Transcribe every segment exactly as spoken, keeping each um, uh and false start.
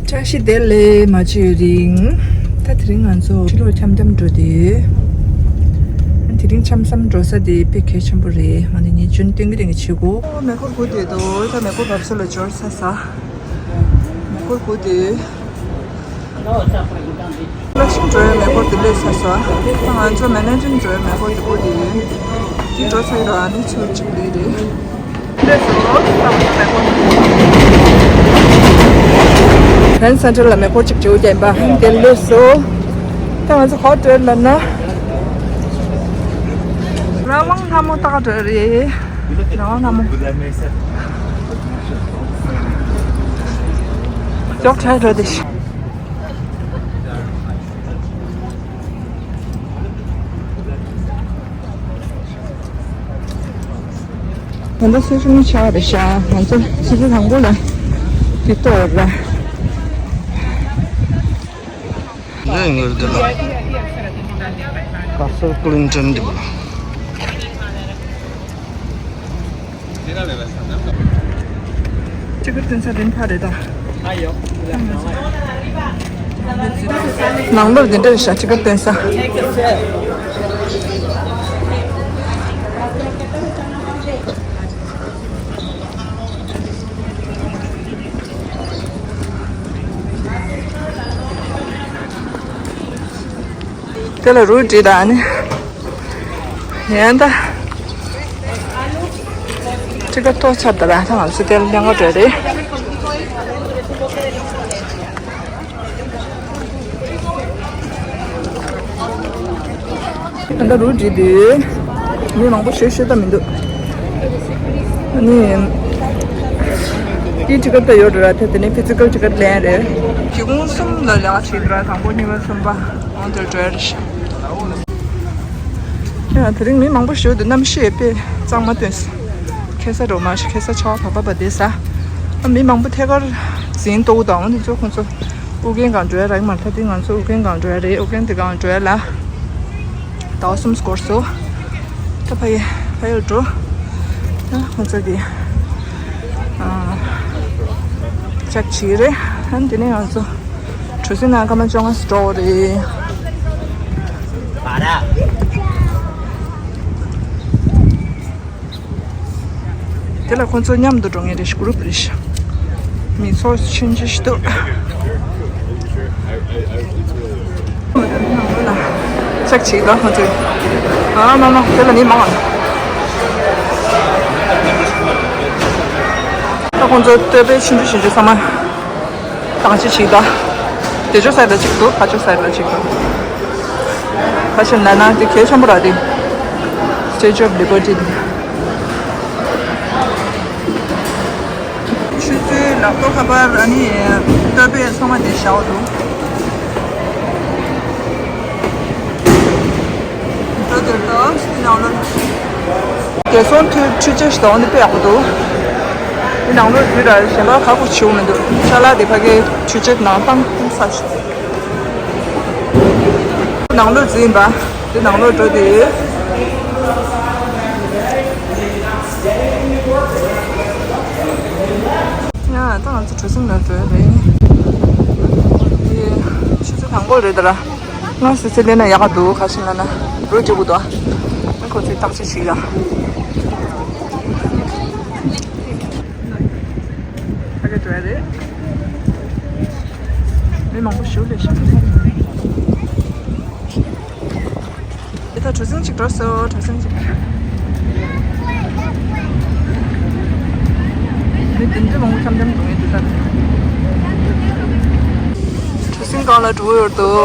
བཀྲ་ཤིས་བདེ་ལེགས། མ་བརྗེད་རིང་། ད་དེ་རིང་ང་ཚོ་ཕྱི་ལོགས་འཆམ་འཆམ་འགྲོ་དེ། དེ་རིང་འཆམ་འཆམ་འགྲོ་ས་དེ་དཔེ་གལ་ཆེན་པོ་རེད། ང་ནི་ཉིན་རྒྱུན་སྟོན་གི་རིང་གི་བྱེད་སྒོ། མེ་འཁོར་སྒུག་དེ་འདུག་ད་མེ་འཁོར་བབས་ས་ལ་འབྱོར་ཚར་ས། མེ་འཁོར་སྒུག་དེ། གློག་ཤིང་འགྲོ་ཡ་མེ་འཁོར་དེ་སླེབས་ཚར་སོང་། ད་ང་ཚོ་མེ་ནན་ཊོན་འགྲོ་ཡ་མེ་འཁོར་དེ་སྒུག་དེ་ཡིན། དེ་འགྲོ་ཚར་གི་རེད། ཨ་ནི་ཚུར་གཅིག་སླེབས་རེད། སླེབས་སོང་། ད་ང་ཚོ་མེ་འཁོར་གྷ་རན་ཌི་སེན་ཊར་ལ་མེ་འཁོར་གཅིག་བྱེད་རྒྱུ་ཡིན་པ་དེ་སླེབས་སོང་། ད་ང་ཚོ་ག་པར་འགྲོ་ཡ་ལབ་ན། རང་དབང་ལྷ་མོ་ལྟ་ག་འགྲོ་ཡ་རེད། རང་དབང་ལྷ་མོ། ཅོག་ཁྲ་འགྲོ་དེ་ཤི། ད་ལྟ་སོ་སོ་ནི་ཆགས་རེད་ཤག་ང་ཚོ་ཆུ་ཚོད་དང་པོ་ལ་དེ་གཏོར་ར། ནས་ངོས་འདི་ལ་ཀ་སར་ཀླིན་ཊོན་འདི་བ། ཅི་ག་སྟོན་ས་རིན་ཕ་རེད་ད། ནང་ལོགས་འདི་འདྲ་རེད་ཤག་ཅི་ག་སྟོན་ས། དེ་ལ་རུ་བྲིས་ད་ནི། ཡང་ད། ཅི་ག་ཏོ་ཆར་ད་ར་ཐང་ང་ཚོ་དེ་ལ་ལྷན་ག་བྲོས་རེད། ད་ལྟ་རུ་བྲིས་དུས། མི་མང་པོ་ཞེ་ཤེས་ད་མི་འདུག་ཨ་ནི། ཀི་ཊི་ཀེ་ཊི་ད་ཡོད་ར་དེ་དེ་ནས་ཕི་ཛི་ཀལ་ཊི་ཀེ་ཊི་ལེན་རེད། སྒེའུ་ཁུང་གསུམ་ལ་ལེགས་བྱས་ར་དང་པོ་གཉིས་པ་གསུམ་པ་འོང་དེར་འགྲོ་ཡ་རེད་ཤག་ཡ་དེ་རིང་མི་མང་པོ་ཞེ་འདུག་གནམ་གཤིས་དཔེ་གཙང་མ་སྟོན་སོང་། ཁ་སང་འགྲོ་མ་ཤེས་ཁ་སང་ཆར་པ་བབས་པ་བསྡད་ས། ཨ་མི་མང་པོ་ཐད་ཀར་འཛིང་ཏོག་དང་འོ་དེ་ཚོ་ཁོང་ཚོ་ཨུ་རྒྱན་སྒང་འགྲོ་ཡ་རག་མ་ཐག་དེ་ང་ཚོ་ཨུ་རྒྱན་སྒང་འགྲོ་ཡ་རེད། ཨུ་རྒྱན་དེ་སྒང་འགྲོ་ཡ་ལ། ཟླ་བ་གསུམ་འགོར་སོང་། ད་ཕ་ཡུལ་ཕ་ཡུལ་འགྲོ། ད་ཁོང་ཚོ་གི་ཨ་ལྕགས་བྱི་རེད། ཨ་དེ་ནས་ང་ཚོ་གྲུ་གཟིངས་ནང་སྐར་མ་བཅོ་ལྔ་འགྲོ་རེད། དེ་ལ་ཁོང་ཚོ་མཉམ་དུ་འགྲོ་ངེས་རེད། གུ་རུབ་རེད། མི་ཚོ་ཆུང་ཆུང་ཞིག་འདུག་ལྕགས་བྱི་ལ་ཁོང་ཚོས། ཨ་མ་མ་དེ་ལ་མི་མང་། ད་ཁོང་ཚོ་སྟོད་པའི་ཆུང་ཆུང་ཞིག་འདུག་ཚང་མ། ཐང་ཆེ་ཞིག་དང་། དེ་ཕྱོགས་སའི་ལ་གཅིག་འདུག་ཕ་ཕྱོགས་སའི་ལ་གཅིག་འདུག་ཕ་ཕྱོགས་ན་ན་དེ་གལ་ཆེན་པོ་ར་དེ། Statue of Liberty དེ། ཆུ་ཚོད་ལག་ཐོག་ཁ་པར་ཨ་ནི་སྟོད་པའི་ཚང་མ་དེ་བཞག་འདུག་འགྲོ་དེར་ཏོ་ནང་ལོ། རྒྱལ་སྲུང་འཕྲུལ་ཆས་ཞིག་འོང་དེ་དཔེ་ཡག་པོ་འདུག་དེ་ནང་ལོ་དུས་ལ་གཞན་པ་ཁག་པོ་བྱེད་མི་འདུག་ཅ་ལག་དེ་ཕ་གིའི་འཕྲུལ་ཆས་ནང་བཏང་ས་ཞིག་ནང་ལོ་འཛིན་པ་དེ་ནང་ལོ་འགྲོ་དེ་ཡོད། ཡ་ད་ང་ཚོ་གྲུ་གཟིངས་ལ་འགྲོ་ཡ་རེད། ཆུ་ཚོད་དང་པོ་རེད་ད་ར། ང་སི་སི་ལེ་ན་ཡག་ག་འདུག་ཁ་ཤིང་ལ་ན་རུ་འཇུག་གི་འདུག་ཨ་ཁོ་ཚོས་བརྟག་དཔྱད་བྱེད་ཡ། ཕ་གི་འགྲོ་ཡ་རེད། མི་མང་པོ་ཞིག་ལས་ཤག་དེ་ད་གྲུ་གཟིངས་གཅིག་འགྲོ་སོང་། གྲུ་གཟིངས་གཅིག་མི་དེ་འདྲ་མང་པོ་འཆམ་འཆམ་འགྲོ་ངེས་འདུག་ད། གྲུ་གཟིངས་སྒང་ལ་འགྲོ་ཡོད་དོ།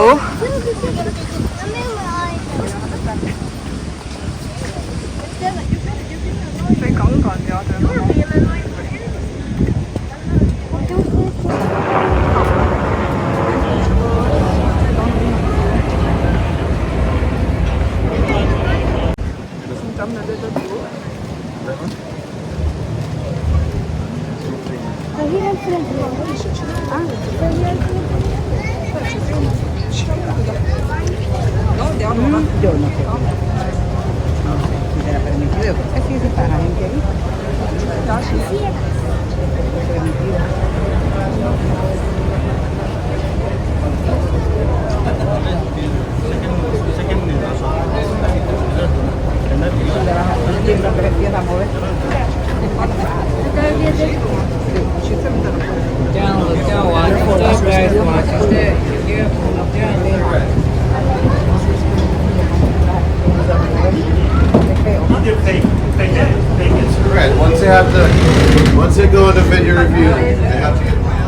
They have to, once they go into video review, they have to get mail.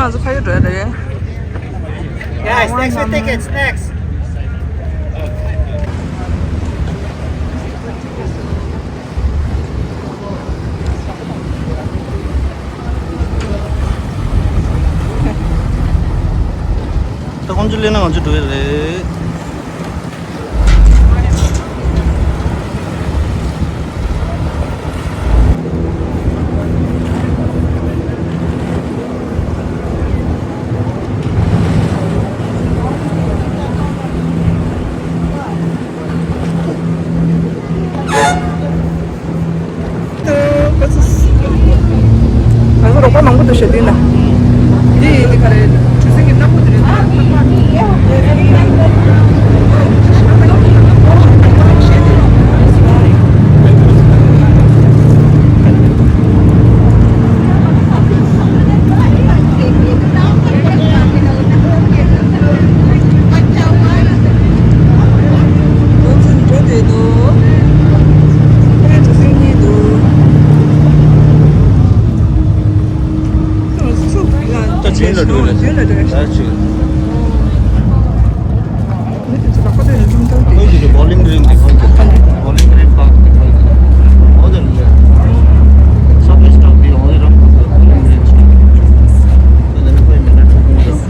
ང་ཚོ་ཕ་གི་འགྲོ་ཡ་རེད། Guys, thanks for tickets. Thanks. ད་ཁོང་ཚོ་སླེབས་ན་ང་ཚོ་འགྲོ་ཡ་རེད། ང་ཚོ་རོགས་པ་མང་པོ་འདུག་ཞེ་འདི་ན། འདི་ཡིན་འདི་ག་རེ། གྲུ་གཟིངས་ཀྱི་སྣམ་བུ་དེ་རེད། ད་ཆེན་ལ་འགྲོ་རེད། ད་ཆེན། ཁོང་གི་བོ་ལིང་རིང་གི་ཁོང་གི་བོ་ལིང་རིང་པགས་ཀྱི་ཁོང་གི་འོ་དེ་ལས་སོ་པའི་སྟབས་ཀྱི་འོ་དེ་རང་ཁོང་གི་བོ་ལིང་རིང་ཆགས། དེ་ལས་ཁོའི་མི་སྣ་ཁྲི་ཁོང་གི།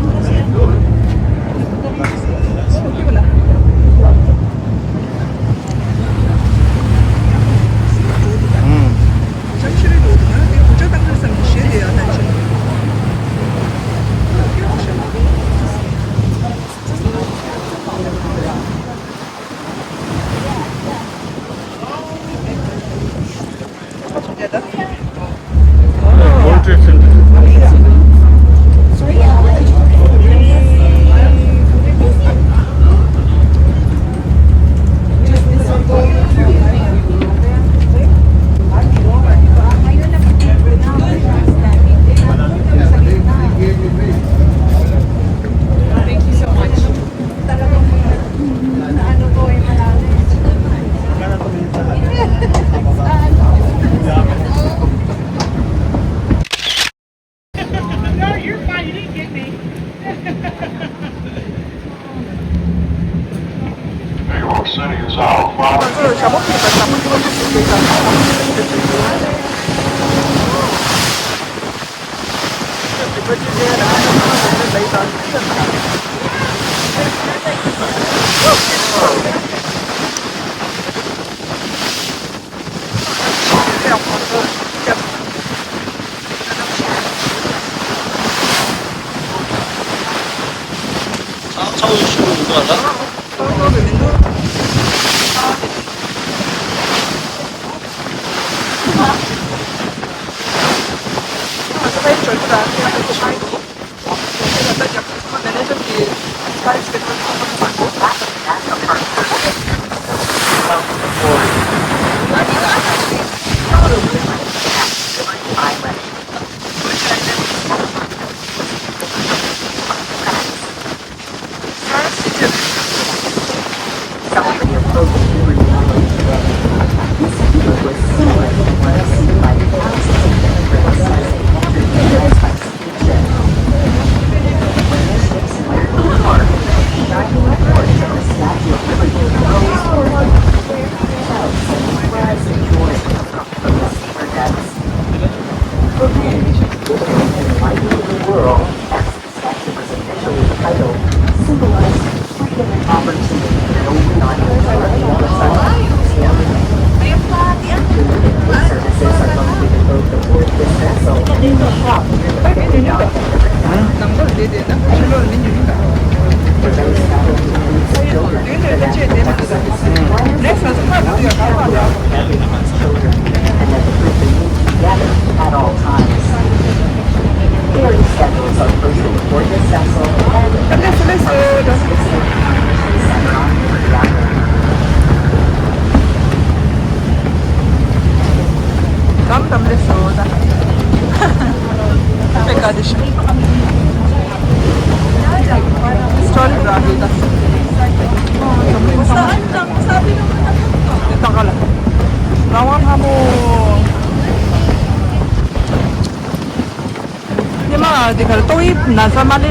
དེ་གར་ཏོག་དབྱིབས་ན་ཚ་མ་ལས་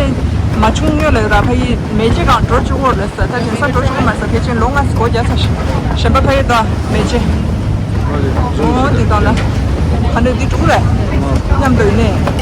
མ་བྱུང་སྔོན་ལ་ཡོད་ར། ཕ་ཡི་མེ་ལྕེ་གང་འགྲོ་བཅུག་གོ་རེད་ཟེར། ད་དེང་སང་འགྲོ་བཅུག་གོ་མ་ཟེར། ཕལ་ཆེར་ལོ་ལྔ་སྒོ་རྒྱག་ཚར་ཤག་གཞན་པ་ཕ་ཡི་ད་མེ་ལྕེ། ཨོ་དེ་དང་ན་ག་འདྲ་འདི་འགྲོ་གི་རེད། མཉམ་དུ་ཡིན་ནས།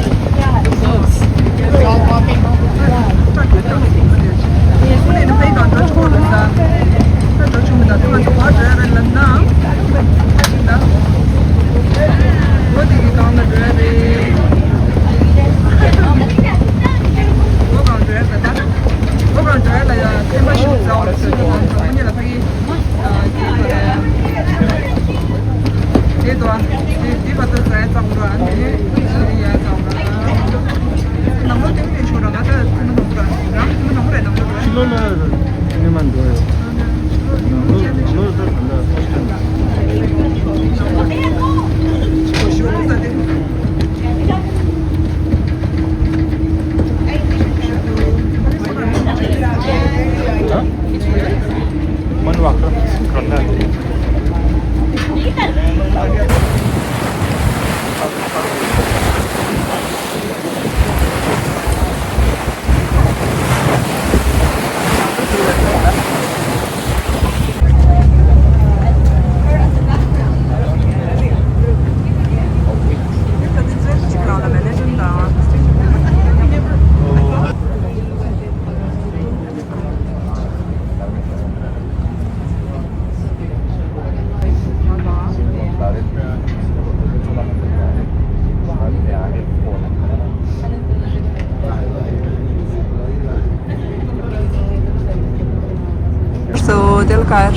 སོ་དེལ་ཀར།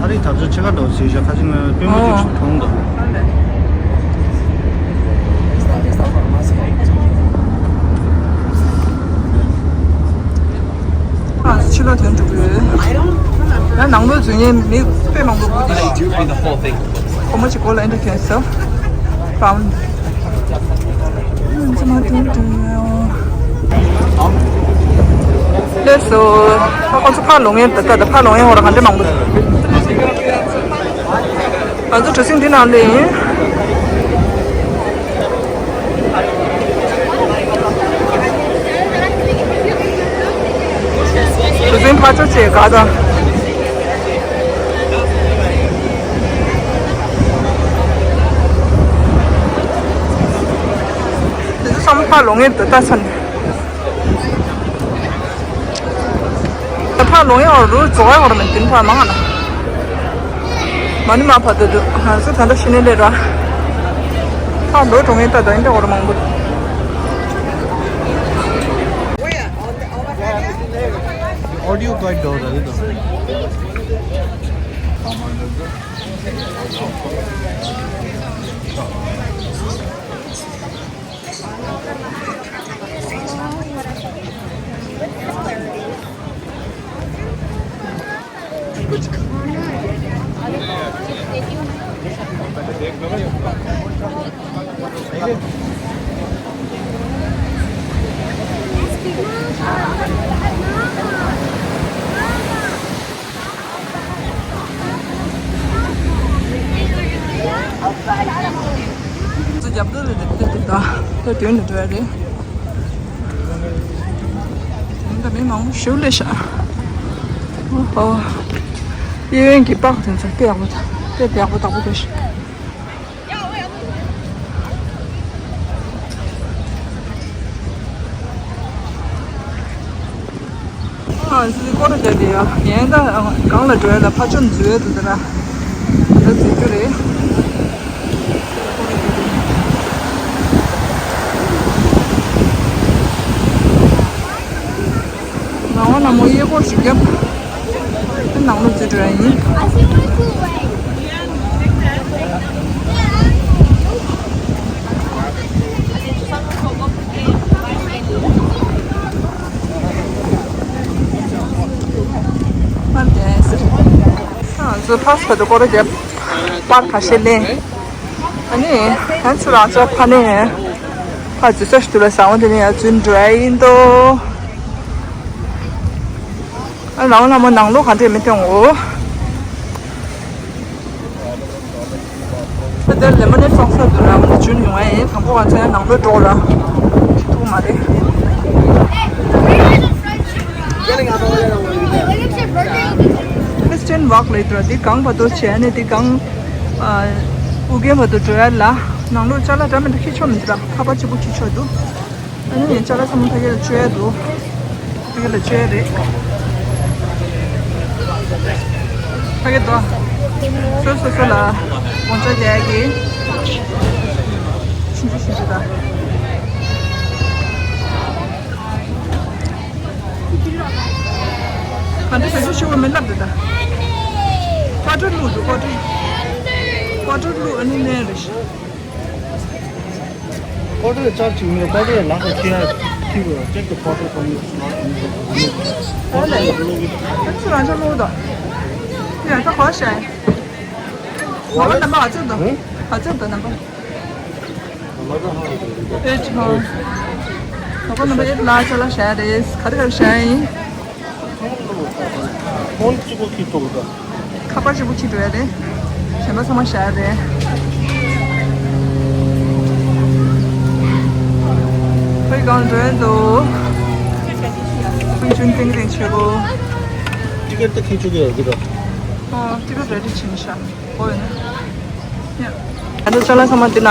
ཨ་རི་ཐབས་ཆ་ཆེ་ཁ་འདྲ་བོ་ཟེར་ཤག་ཁ་ཅིག་ན་དཔོན་པོ་ཅིག་མཐོང་འདུག་ཨ་ཕྱི་ལོགས་ཐོན་འགྲོ་གི་ཡོད། ཡང་ནང་ལོགས་འཛུལ་མཁན་མི་དཔེ་མང་པོ་འདུག་སྒོར་མོ་གཅིག་སྒོར་ལ་ཨེ་འདྲ་ཁྱོན་སོ་པའུན། སླེབས་སོ། ཨ་ཁོང་ཚོ་ཕར་ལོག་མཁན་ད་ལྟ་ཕར་ལོག་མཁན་ཧོ་ར་ག་འདྲ་མང་པོ་འདུག་ང་ཚོ་གྲུ་གཟིངས་འདི་ནང་སླེབས་ཡིན། གྲུ་གཟིངས་ཕར་ཕྱོགས་བཅས་དགའ་དང་། དེ་ཚོ་ཚང་མ་ཕར་ལོག་མཁན་འདུག་ད་ས་ནས། ད་ཕར་ལོག་ཡོང་རུ་རྫོགས་ཡོང་རུ་མེད་དེ་ཕར་མང་ང་ན། མ་ནི་མ་ཕར་དུ་འདུག་ང་ཚོ་ད་ལྟ་ཤི་ནས་སླེབས་ར། ཕར་ལོག་འགྲོ་མཁན་ད་ད་ཡིན་ད་འོ་རུ་མང་པོ་འདུག Audio guide though, that is. རྒྱབ་དུ་རེད་དེ་དེ་དེ་ད་དེ་དོན་ནི་དོན་རེད། དེ་འདྲ་མི་མང་པོ་ཞིག་སླེབས་ཤག་ཨོ་ཧོ། གཡས་གཡོན་གྱི་པར་དེ་ཚོ་དཔེ་ཡག་པོ་དང་དཔེ་ཡག་པོ་དག་པོ་དཔེ་ཤག་ཨ་སི་སི་སྐོར་ར་རྒྱག་གི་ཡོད། ངས་ད་གང་ལ་འགྲོ་ཡ་ད་ཕར་ཕྱོགས་འཛུལ་ཡ་འདུག་ད་ར། ད་འཛུལ་རྒྱུ་རེད། ནང་བ་ན་མོ་གཡས་སྐོར་ཞིག་བརྒྱབ། ནང་ལོགས་འཛུལ་འགྲོ་ཡ་ཡིན། ང་ཚོ་ཕ་སི་ཕ་ཏུ་སྐོར་ར་བརྒྱབ། པར་ཁ་ཤས་ལེན། ཨ་ནི་ང་ཚོ་རང་ཚོ་ཕ་ནས་ཕ་འཛུལ་ས་ཞིག་འདུག་ལ་ཟ་འོང་དེ་ནས་ཡར་འཛུལ་འགྲོ་ཡ་ཡིན་ཏོ། ཨ་ནང་ལ་མོ་ནང་ལོགས་ག་འདྲས་མི་སྟོན་འོ། ད་ལྟ་ལེ་མོ་ནེ་ཊི་བཙོང་ས་འདུག་ར། འོ་ན་ཇུ། ཡོང་ཡ་ཡིན། དང་པོ་ང་ཚོ་ཡང་ནང་ལོགས་འགྲོ་ར། ཐུག་མ་རེད། Western Walk ལབ་འདུག་འདི་སྒང་བར་དུ་བྱས་ནས་འདི་སྒང་ཨ་ཨུ་རྒྱན་བར་དུ་འགྲོ་ཡ་ལ། ནང་ལོགས་ཅ་ལག་འདྲ་མི་འདྲ་འཁྱེར་ཆོག་མི་འདུག་ལ། ཁ་པར་གཅིག་པོ་འཁྱེར་ཆོག་འདུག་ཨ་ནི་ངས་ཅ་ལག་ཚང་མ་ཕ་གི་ལ་སྤྱོད་ཡ་འདུག་ཕ་གི་ལ་སྤྱོད་ཡ་རེད། ཕ་གི་དོ། སོ་སོ་སོ་ལ་དགོང་ཚོད་རྒྱག་གི། ཆུང་ཆུང་ཆུང་ཆུང་ད། ག་འདྲ་བྱ་ཆོག་ཤོད་པ་མེད་ལབ་འདུག་ད། ཀོ་ཊར་བླུགས་འདུག་ཀོ་ཊར། ཀོ་ཊར་བླུགས། ཨ་ནི་ནས་རེད། ཀོ་ཊར་ཅར་ཅིག་མེད། ཀོ་ཊར་ལག་ཏུ་འཁྱེར་ཡ་འཁྱེར་དགོས། Take the quarter from your slot and you have to remove it. ཨོ་ལེ། ཁྱོད་ཚོ་རང་ཅག་བླུགས་དང་། ཡ་ད་གོ་ཤ་ཡ། ང་ལ་རྣམ་པ་ག་ཚོད་དང་། ཧུང་། ག་ཚོད་དང་རྣམ་པ། ཨེ་ཅི་ཧོ། ང་ལ་རྣམ་པ་ཨེ་ལ་ཅ་ལག་བཞག་རེད། ག་རེ་ག་རེ་བཞག་ཡིན། ཧོན་གཅིག་པོ་ཁྱི་ཐོག་ད། ཁ་པར་གཅིག་པོ་ཁྱི་འགྲོ་ཡ་རེད། གཞན་པ་ཚང་མ་བཞག་ཡ་རེད། ཁོའི་སྒང་འགྲོ་ཡ་འདུག་ཁོའི་ཆུང་ཏིང་རིང་ཆེ་གོ། ཊི་ཀེ་ཊི་ད་ཁྱི་ཆུ་གི་ཡོད་གི་རོ། ཨོ་ཊི་ཀེ་ཊི་རེ་ཌི་བྱིན་ཤག་ཨོ་ཡོད་ན། ཡ། ང་ཚོ་ཅ་ལག་ཚང་མ་འདི་ན་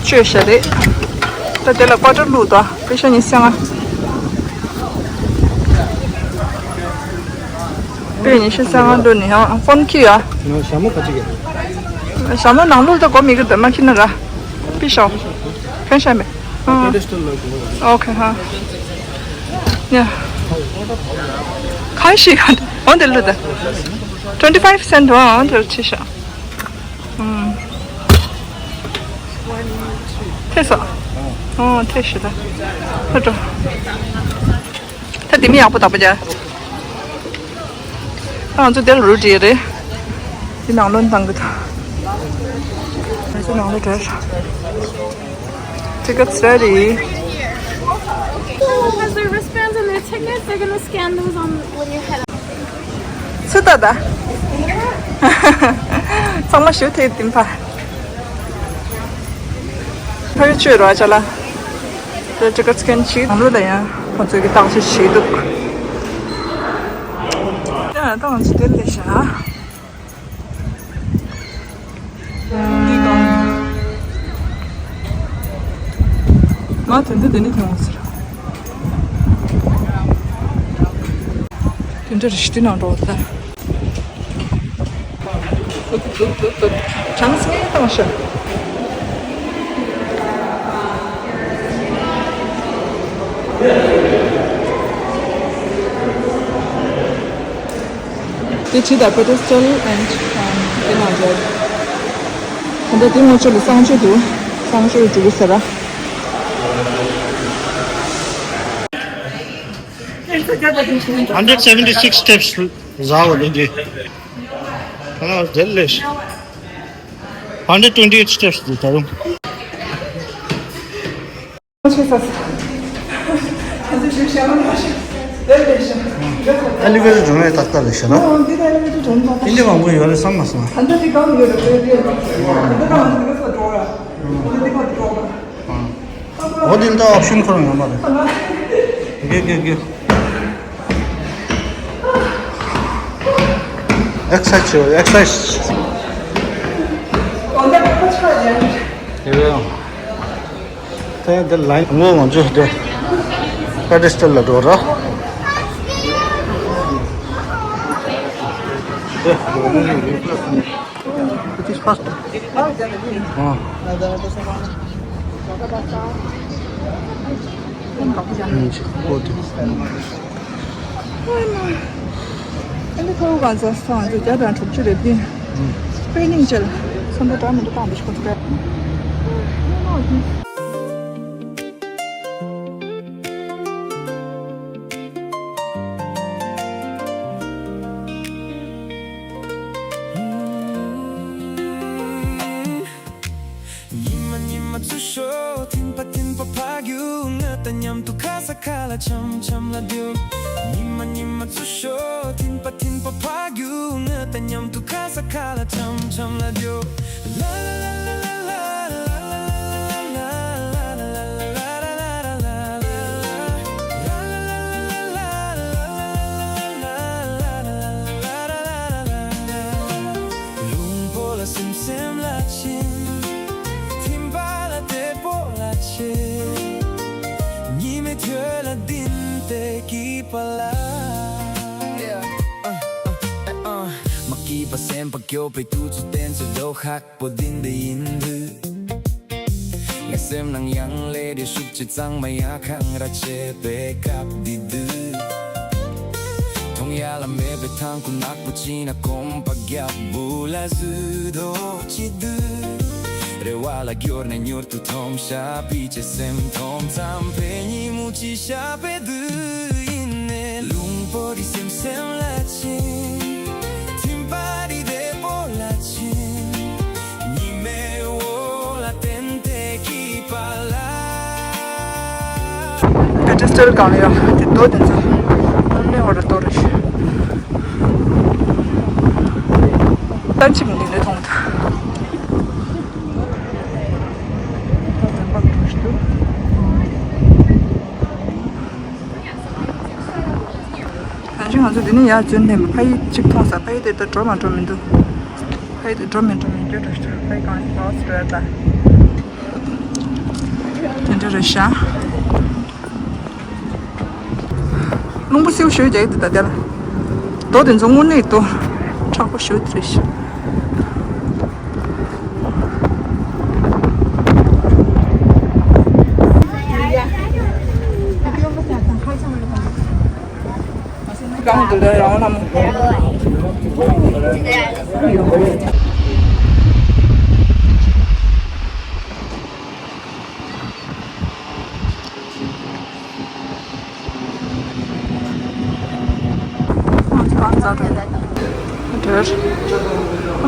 བཅོས་བཞག་རེད། ད་དེ་ལ་ཀོ་ཊར་བླུགས་དོ། པེ་ཤ་ཉི་ཤུ་རྩ་ལྔ། པེ་ཉི་ཤུ་རྩ་ལྔ་བླུགས་ནས་ཡང་ཕོན་ཁྱེར་ཡ། ཞྭ་མོ་ག་ཅིག་གི། ཞྭ་མོ་ནང་བླུགས་ད་གོ་མི་གི་འདོད་མ་ཁྱེར་ན་ར། པེ་ཤ། ཕན་ཤ་མེད། ཨ། ཨོ་ཁེ་ཧ། ཡ། གང་ཞིག་ག་འོན་ཏེ་བླུགས་ད། Twenty five cent འོན་ཏེ་ཆེ་ཤག་ཨུམ། ཐེ་ས། ཨོ་ཐེ་ཤི་ད། ད་འགྲོ། ད་དེ་མི་ཡག་པོ་དག་པོ་རྒྱ། ད་ང་ཚོ་དེར་རུ་བྲིས་རེད། དེ་ནང་ལོན་བཏང་གི་ད། ང་ཚོ་ནང་ལོ་བྲེལ་ཤག Tickets ready. Who has their wristbands and their tickets? They're gonna scan those on when you head out. ཚུ་ད་ད། ཚང་མ་ཞུ་ཐེ་ཏིམ་ཕ། ཕ་གི་ཆོས་རོ་ཨ་ཅ་ལ། དེ་ཅི་ཀ་སི་ཀེན་ཆི་ཨང་རུ་ལ་ཡང་ཁོ་ཚོས་ཀྱི་བཏང་ཆ་ཞིག་འདུག་ཡ་ད་ང་ཚོ་དེ་ལས་ཤ། ང་དོན་དུ་དེ་ནི་དེ་འོང་ཟེར། དེ་འདྲ་རེ་ཞིག་དེ་ནང་འགྲོ་ད། གྲངས་ངེས་བཏང་ཤག་དེ་ཇི་ལྟར་pedestal and དེ་ནང་འཇོག་ད་ལྟ་དེ་ངོ་ཆོད་ལ་གསང་སྤྱོད་དུ་གསང་སྤྱོད་འགྲོ་གི་ཟེར་ར། Hundred seventy six steps ཟ་བ་ལས་འདི། ཁ་ལག་དེ་ལས། Hundred twenty eight steps འདི་ད་རུང་། ཨེ་ལི་ཝེ་ཊར་འགྲོ་ནས་ཏག་ཏག་རེད་ཤག་ན། འདི་མང་པོ་ཡོད་རེད་བསམ་མ་སོང་། འོ་འདི་ལྟ་ཨོབ་ཤན་ཁོ་རང་ཡོད་མ་རེད། དགེ་དགེ་དགེ། ཨེག་སར་སའི་ཛི་བྱེད་པ་ཨེག་སར་སའི་ཛི། དེ་བས་ཡང་། དེ་འདི་ལ་ངོ་ང་ཚོས་དེ་པེ་ཌི་སི་ཊལ་ལ་འགྲོ་ར། དེ་འགྲོ་ནས་ཡོད་པ། It is fast. ཨ། ཨ་ནི་ཁོ་གང་ཚ་སང་ཚོ་བརྒྱ་དང་དྲུག་ཅུ་རེད་དེ། དཔེ་སྙིང་རྗེ་ལ་ཚོན་པ་འདྲ་མི་འདྲ་བཏང་འདི་ཤོག་ཚོ། ཉི་མ་ཉི་མ་ཚུར་ཤོག་ཐིམ་པ་ཐིམ་པ་ཕ་རྒྱུག་ང་དང་མཉམ་དུ་ཁ་ས་ཁ་ལ་འཆམ་འཆམ་ལ་རྒྱུག་ཉི་མ་ཉི་མ་ཚུར་ཤོག་ཐིམ་པ་ཐིམ་པ་ཕ་རྒྱུག་ང་དང་མཉམ་དུ་ཁ་ས་ཁ་ལ་འཆམ་འཆམ་ལ་རྒྱུག་ལ་ལ་ལ་ལ་ལ། སྐྱིད་པ་སེམས་པ་སྐྱོ་བའི་དུས་ཚོད་བསྟན་ཚོད་དོ་ཁག་པོ་འདི་འདི་ཡིན་དུས། ངའི་སེམས་ནང་ཡང་ལས་རེ་ཤུགས་ཆེ་གཙང་མ་ཡག་གང་ར་བྱེད་པའི་སྐབས་འདི་དུས། མཐོང་ཡ་ལ་མེད་པའི་ཐང་ཁུ་ནག་པོ་ཅི་ན་གོམ་པ་རྒྱབ་བུ་ལ་བཟོས་དོ་ཅི་དུས། རེ་བ་ལ་འགྱུར་ནས་མྱུར་དུ་མཐོང་ཤ་པི་ཅེ་སེམས་མཐོང་ཙམ་པའི་ཉིན་མོ་ཅི་ཤ་པའི་དུས་ཡིན་ནས་ལུང་པོ་རི་སེམས་སེམས་ལ་ཆེ། ཐིམ་པ་རི་བདེ་པོ་ལ་ཆེ། ཉི་མའི་འོག་ལ་བསྟན་ཏེ་སྐྱིད་པ་ལ། Pedestal གང་ལ་ཡང་དེ་རྡོ་དེ་ཚོ་ཨ་ནེ་བར་རྡོ་རེད། ལྟར་ཆིབས་འདི་འདྲ་མཐོང་ཐུབ། ད་ང་ཚོ་འདི་ནས་ཡར་འཛུལ་ནས་ཕ་ཡུལ་གཅིག་མཐོང་ས། ཕ་ཡུལ་དེ་ད་འགྲོ་མ་འགྲོ་མི་འདུག་ཕ་ཡུལ་དེ་འགྲོ་མི་འགྲོ་མི་འགྱུར་འགྲོ་ཞིག་ཕ་ཡུལ་གང་ལ་འགྲོ་ས་འགྲོ་ཡ་ད། དེ་འདྲ་རེད་ཤག་རླུང་བུ་སེའུ་ཞོད་རྒྱག་གི་འདུག་ད་དེ་ལ། རྡོ་དེ་ཚོ་དངོས་གནས་རྡོ་མཁྲེགས་པོ་ཞོད་དེ་རེད་ཤག་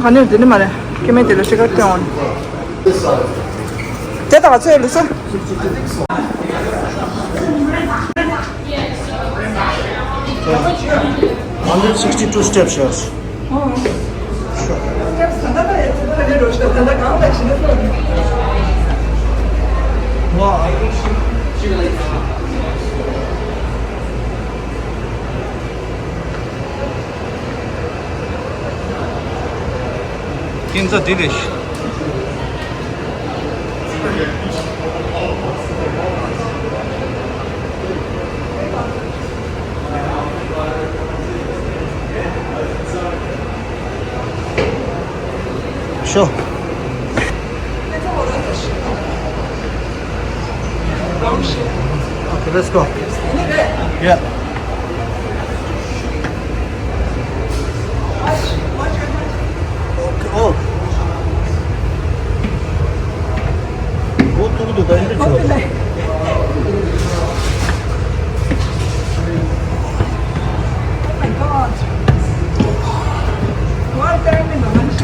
ག་ནས་འདི་ནི་མ་རེད། སྐྱེ་དམན་དེ་ལ་ཤི་ཁར་སྟོན་འོང་། དེ་དག་ཚོའི་ལུགས་སྲོལ། Hundred sixty-two steps, yes. ཀིན་ཙ་དེ་རེད། Sure. Okay, let's go. Yeah. Okay, oh. Oh my God. What time in the lunch?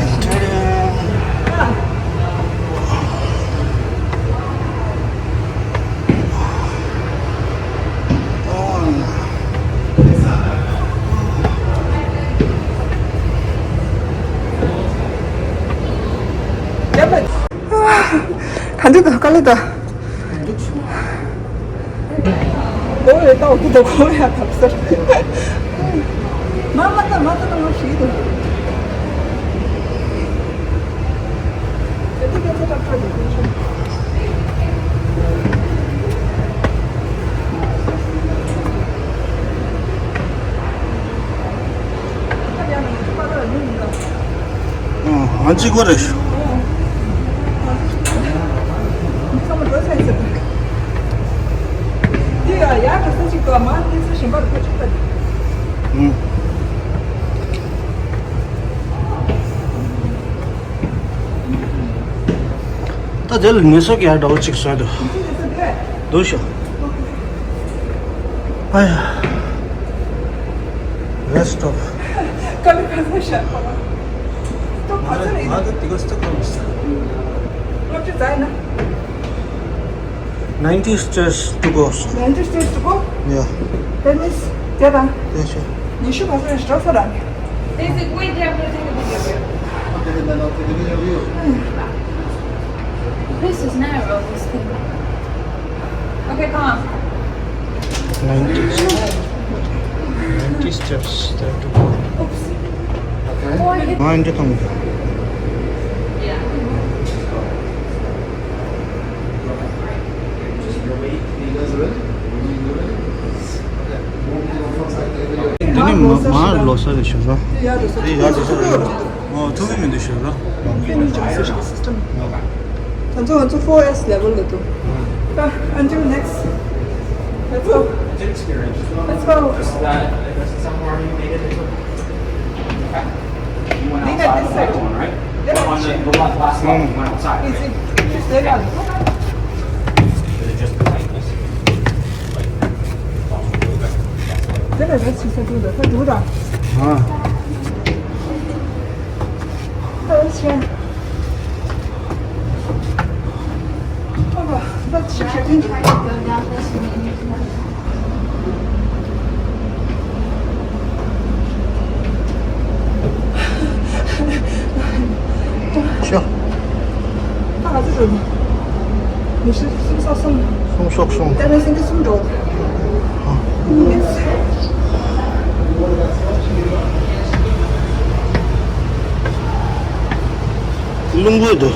Damn it. ག་འདྲ་འདུག་དཀའ་ལས་འདུག་ཨོ་ཡ། ད་འོ་ད་གོ་ཡ་ཐབས་ཟེར། མ་མ་ད་མ་ད་ད་མ་ཤི་ད། དེ་དེ་དེ་ད་ད་དེ་དེ་ཆུ། ཨང་། གཅིག་པ་རེད། ཨང་། ད་དེ་ལ་ངལ་གསོ་རྒྱག་འདྲ་བོ་གཅིག་བཟོས་འདུག་འདུག་ཤོག་ཨ་ཡ། Rest of. དཀའ་ལས་ཁག་པོ་ཤར་པ། ཏོ་ག་ཚོད་རེད། ང་ད་དེ་ག་སྟག་གམ་ས། སློབ་ཆུ་ཛའི་ན། Ninety stairs to go. Ninety stairs to go? Yeah. That means, དེ་དང་། དེ་ཤོད། ཉི་ཤུ་ག་ཚོད་རེད་འགྲོ་ས་ར། Is it way down there? Take a video. This is narrow, this thing. Okay, come on. Ninety, ninety steps there to go. Oops. Okay. Oh, I hit. Mind the tongue. དེ་ནི་མ་མར་ལོ་ས་རེད་ཞུ་རོགས། དེ་ཡར་ལོ་ས་དེ་ཡར་ལོ་ས་རེད། ཨོ་ཐུག་གི་མི་འདུག་ཞུ་རོགས། ང་ཚོ་ང་ཚོ་four S level ལ་འདུག་ད་until next. Let's go. Let's go. Lean at this side. Easy. Just lay down. དེ་ལ་རེས་ཞིག་ས་འགྲོ་ད་ད་འགྲོ་ད། ཨ། ཨ་ཆེ། ཨ་བ་ད་ཆེ་ཆེ་ཏིང་། ཤོ། ད་ག་ཚོད་འགྲོ་ནི། ཉི་ཤུ་སུམ་ཅུ་སོ་གསུམ། སུམ་ཅུ་སོ་གསུམ། ད་རེས་སེང་གེ་གསུམ་འགྲོ། ཨ། ཡེས། རླུང་བུ་འདུག་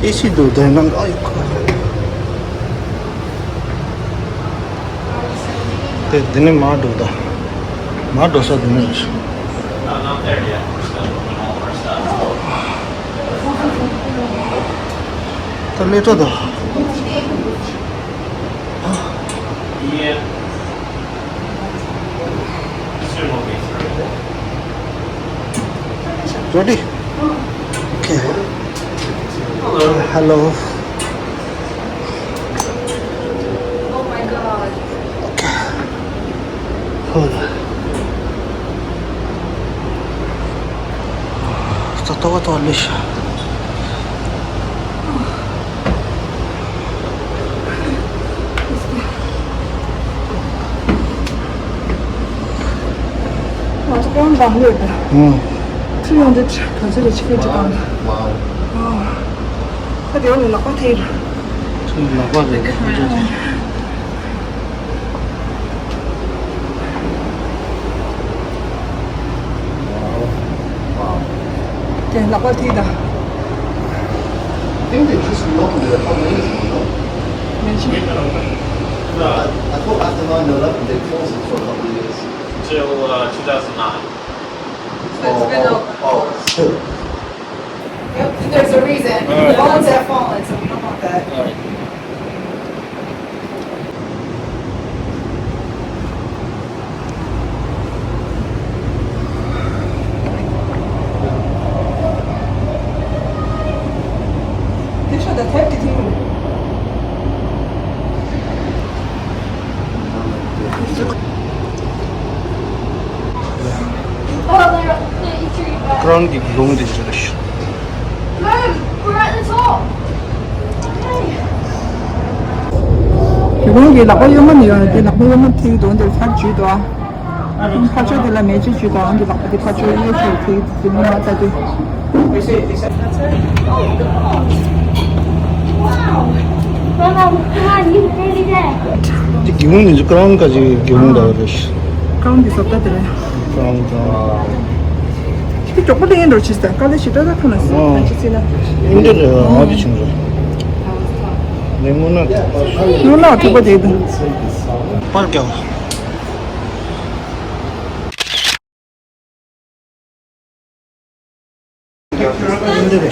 ཨེ་སི་འདུག་དེ་ནང་ཨ་ཡོ་ཁ། དེ་དེ་ནས་མར་འགྲོ་ད། མར་འགྲོ་ས་དེ་ནས་རེད། ད་སླེབས་ད་ད། Ready? Okay. Hello. Hello. Oh my God. Okay. Hold on. ད་ལྟ་བ་ལྟ་བ་ལས་ཤ། ང་ཚོ་ཀོང་དང་ལོས་དང་། ཨང་། ཁྲི་ཡོང་དུས་ག་ཚོད་ལ་ཆིག་སྒྲིལ་བཏང་། ཝའོ། ཨ། ད་དེ་བ་ནི་ལག་པ་ཐེ། ཁྲི་ལག་པ་རེད་ཁ་ཆ་ཆ། དེ་ལག་པ་ཐིག་དང་། I think they just locked the apartment, you know? མེད་ཤི། I, I thought after nine eleven they closed it for a couple of years. Till uh, two thousand nine. So it's been open. Oh, oh. Yep, there's a reason. All right. Bones have fallen, so we don't want that. All right. ཀྲོན་གྱི་ལུང་དེ་ཚོ་རེད། དེ་ཁོང་གི་ལག་པ་གཡོན་མ་ནས་ཡོང་དེ་ལག་པ་གཡོན་མ་ཐིག་དོན་དེ་ཚར་བཅུད་དོ། ཕར་ཕྱོགས་དེ་ལ་མེ་ལྕེ་བཅུད་དོ། འོང་གི་ལག་པ་དེ་ཕར་ཕྱོགས་གཡས་ཕྱོགས་ཐིག་དེ་མི་མ་ཚར་དེ། དེ་སྒེའུ་ཁུང་འདི་ཚོ་ཀྲོན་ག་ཅིག་སྒེའུ་ཁུང་འདྲ་བ་རེད། ཀྲོན་འདི་བཟོ་ལྟ་དེ་རེད། ཀྲོན་ཀྲོན། དེ་མགྱོགས་པོ་ལེན་འགྲོ་ཆེ་ས་དཀའ་ལས་ཞེ་དྲག་ད་ཁ་ན་སི་ཨོ། ད་ཅི་ཚེ་ན། ཨིན་ཌི་རེད་ཨ་ཅི་བྱུང་རེད། ལེ་མོ་ན། ལེ་མོ་ན་ཐུག་པ་དེ་དང་། པར་རྒྱག་ཨ། དེ་ང་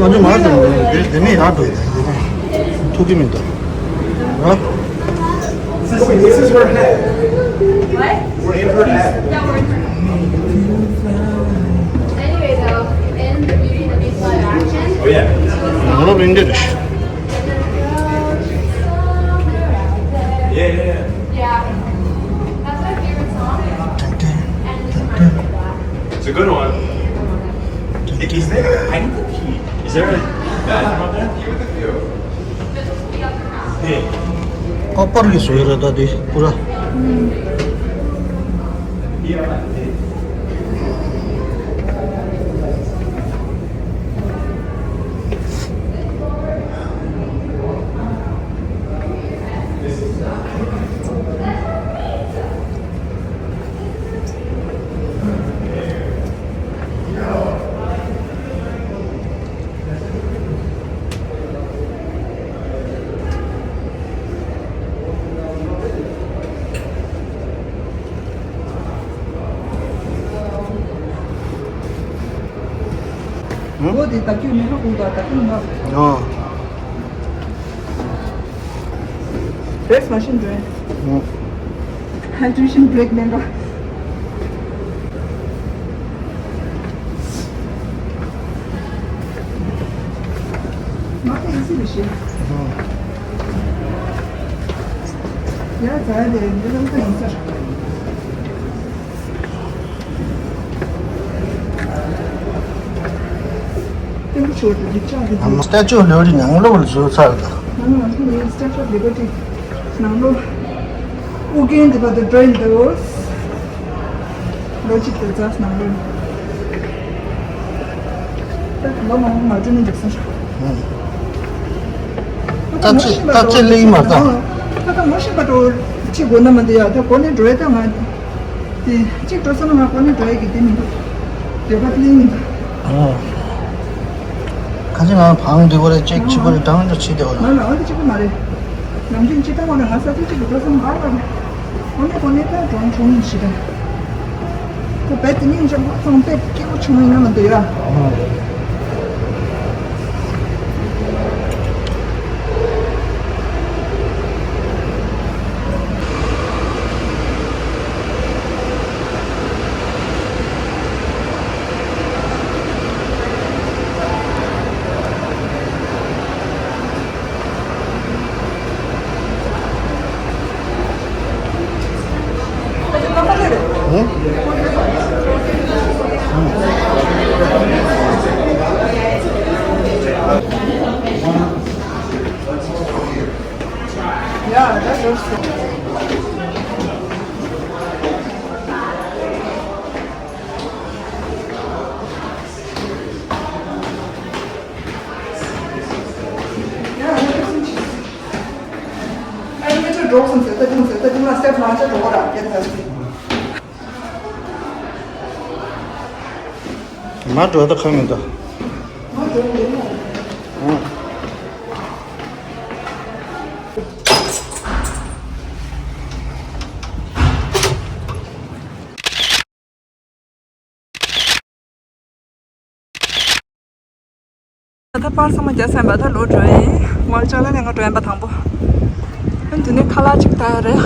ཚོ་མར་འགྲོ་དགོས་རེད། དེ་ནས་ཡར་འགྲོ་ཡོད་རེད། ཐུག་གི་མི་འདུག་ཨ། This is, this is her head. What? We're in her head. Anyway, though, in the Beauty and the Beast live action, oh, yeah. ང་ལོ་ལིན་ཌི་རེད། Yeah, yeah, yeah. Yeah. That's my favorite song. And this reminds me of that. It's a good one. Is there, I need to pee. Is there a bathroom up there? ཨ་པར་གྱི་བཟོ་ཡི་རེད་ད་དེ་པུ་ར། ལོ་དེ་ད་ཁྱོད་མེད་པ་ཀུན་ད་ད་ཁྱོད་ང་། ཨོ། བེས་མ་ཤིན་འདྲེན། ཨོ། ཧའི་ཌི་རེ་ཤིན་བྷི་རེག་མེད་པ། མ་ཁེ་ཨི་སི་རེ་ཤི། ཨོ། ཡ་ཛ་ཡ་དེ་འདི་ལ་ཁ་ཡིན་ས། སྟེང་ཕྱོགས་ཀྱི་རིགས་ཆགས་ཀྱི། ཨ་མ་Statue of Liberty ནང་ལོགས་ལ་བཟོས་ཚར་ད། ནང་ལོགས་ལ་Statue of Liberty ནང་ལོགས། ཨུ་རྒྱན་འདི་བར་དུ་འགྲོ་ཡིན་འདུག་ལོ་གཅིག་དེ་ཛ་ནང་ལོགས། ད་ལོ་མང་པོ་མ་འགྲོ་ནི་འདུག་ས། ད་ཅི་ད་ཅི་ལེགས་མ་ད། ད་ད་ངོ་ཤེས་པ་འགྲོ་ཅི་དགོས་ན་མ་འདི་ཡ་ད་གོ་ནས་འགྲོ་ཡ་ད་ང་། དེ་གཅིག་འགྲོ་ས་ན་ང་གོ་ནས་འགྲོ་ཡ་གི་དེ་མི་འདུག་དེ་བ་ལིང་མི་འདུག་ཨོ། ཁ་ཅིག་ང་བང་འདི་བ་རེ་ཅེག་ཆི་བ་རེ་དྲང་ཅོ་ཆི་དེ་བ་ལ། ང་ལ་འོ་དེ་གཅིག་པུ་མ་རེད། ནམ་རྒྱུན་ཅི་ལྟ་བ་ལ་ང་ས་ཚིགས་གཅིག་གི་འགྲོ་ས་མ་ཨ་བ་རེད། གོ་ནས་གོ་ནས་ད་གྲོང་ཆུང་ཞིག་རེད། ཁོ་བེད་དེ་སྙིང་རྗེ་མོ་ཚང་བེད་སྐྱིད་པོ་བྱུང་ཡིན་ན་མི་འདུག་ཡ། ཨོ། མ་འགྲོ་ད་ཁ་མི་འདུག་ད་པར་ཚང་མ་རྒྱག་ཚར་བ་ད་ལོག་འགྲོ་ཡིན། ཝལ་ཅ་ལག་ལེན་ག་འགྲོ་ཡིན་པ་དང་པོ། ཨ་འདི་ནས་ཁ་ལག་ཅིག་ད་རེད།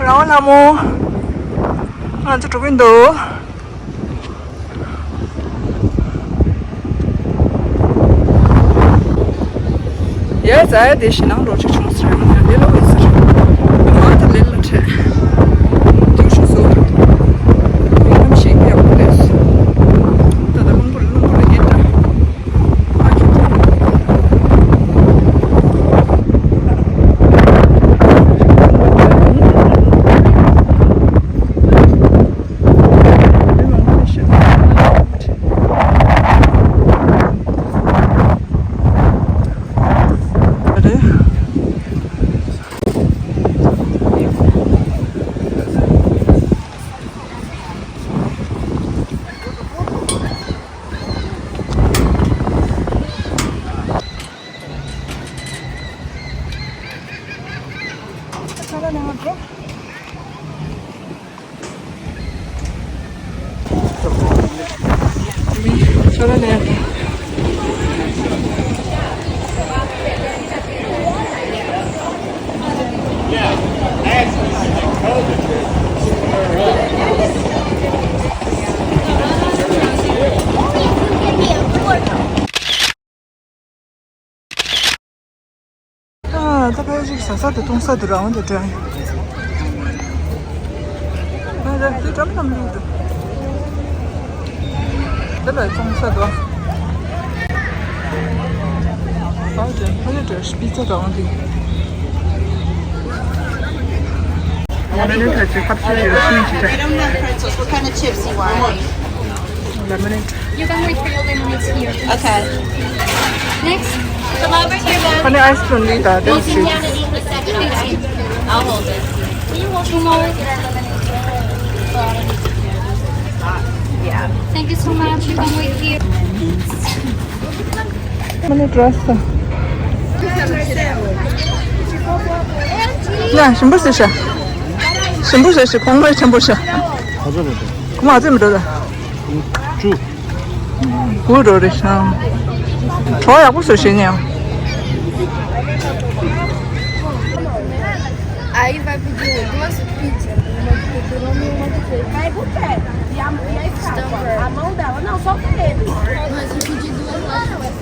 རང་ལ་མོ། ང་ཚོ་འགྲོ་གི་འདུག་ཡ་ཛ་ཡ་དེ་ཞེད་སྣང་འདྲ་ཅིག་བྱུང་ཟེར་ཡང་ཡང་དེ་ལ་འོས་ཟེར། ང་ད་ལེ་ལ་ཁྲེ། དུས་ཤུགས་སུ། ཡང་ནམ་ཞིག་ཡག་པོ་རེད། ད་ད་རླུང་བུ་རླུང་བུ་རེད་ཡིན་ད། ཨ་ཁྱོད་ད། ཨ། ད་ཕལ་ཆེར་ཟ་ས་དེ་འཐུང་ས་དེ་རང་དེ་དྲན། ང་རང་དེ་འགྲམ་འགྲམ་ལུས་འདུག་དེ་ལ་འཐུང་ས་དེ། ཨ་དྲན་ཕ་ལེ་དྲན་པི་ཙ་རང་དེ། ང་རང་ནས་ཐ་ཆུ་ཁབ་ཆུ་ཡོད་ཤིང་ཅི་དྲན། What kind of chips you want? Lemonade. You can wait for your lemonades here. Okay. Next. Come over here, ma'am. Honey ice cream, Lita. Thank you. I'll hold it. Can you hold two more? Yeah. Thank you so much. You can wait here. Lemonade dress. ཡ། ཞིམ་པོ་ཟེར་ཤག་ཞིམ་པོ་ཟེར་ཤག་གོང་མ་ཆེན་པོ་ཤག་གོང་མ་ཚོད་མི་འགྲོ་ད། ཅུ། གུ་རོ་རེ་ཤང་། གྲོགས་ཡག་པོ་བཟོ་ཤེས་ཉེ། Aí vai pedir duas pizzas, uma de pepperoni e uma de queijo. Pega o pé. E a, e a estátua? A mão dela. Não, só o dedo. Mas eu pedi duas lasanhas.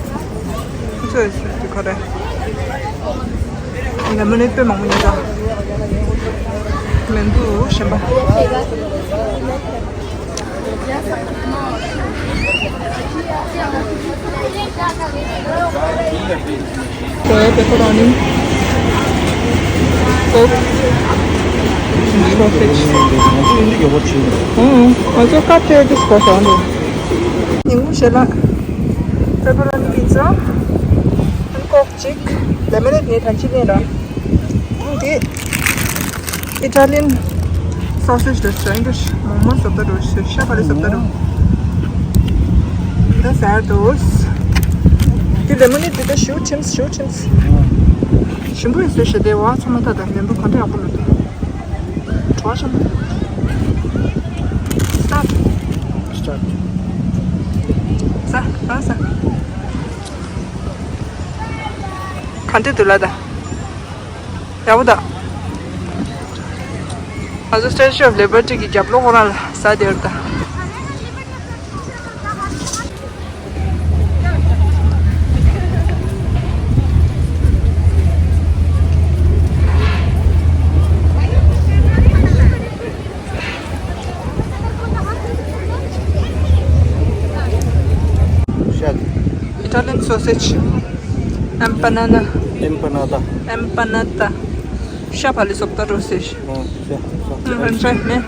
ཁོ་ཚོས་ཁོ་རེ། ལེ་མོ་ནེ་ཌི་དཔེ་མང་པོ་ཡོད་ད། མེན་བུ་གཞན་པ། ཀོབ། པེ་པེ་རོ་ནི། ཀོབ། སོ་སེཇ། ཨང་། ང་ཚོ་ཀ་ཏེ་དུས་གོ་སོང་འདུག་ཉིན་གུང་ཞལ་ལག་པེ་པེ་རོ་ནི་པི་ཛ། ཨན་ཀོབ་གཅིག་ལེ་མོ་ནེ་ཌི་ནི་ཐམས་ཅད་ལེན་ར། འདི་ཨི་ཊ་ལི་ཡན་སོ་སེཇ་རེད་ཟེར་ཡིན་གྱི། མོག་མོག་བཟོ་ལྟ་འདྲ་བོ་ཞིག་ཤ་བག་ལེབ་བཟོ་ལྟ་འདྲ་བོ། འདི་ཟ་འདུག་འདི་ལེ་མོ་ནེ་ཌི་འདི་ད་ཞུ་ཁྲིམས་ཞུ་ཁྲིམས། ཞིམ་པོ་ཡིན་ཟེར་ཞེས་དེ་བ་ཚང་མ་ད་ད་མེན་བུ་ག་འདྲ་ཡག་པོ་མི་འདུག་གྲོགས་ཆེན་པོ། སྟབས། སྟབས། ཟ། རང་ཟ། ག་འདྲ་འདུག་ལ་ད། ཡག་པོ་ད། ང་ཚོ་Statue of Liberty གི་རྒྱབ་ལོགས་ཁོ་རང་ལ་ཟ་བསྡད་ཡོད་ད། ཤ། Italian sausage. Empanada. Empanada. Empanada. ཤ་བག་ལེབ་བཟོ་ལྟ་འདྲ་བོ་ཟེར། ཨོ། ཤ། ཤ། ཨ། ཧན་ཧན་ཧན།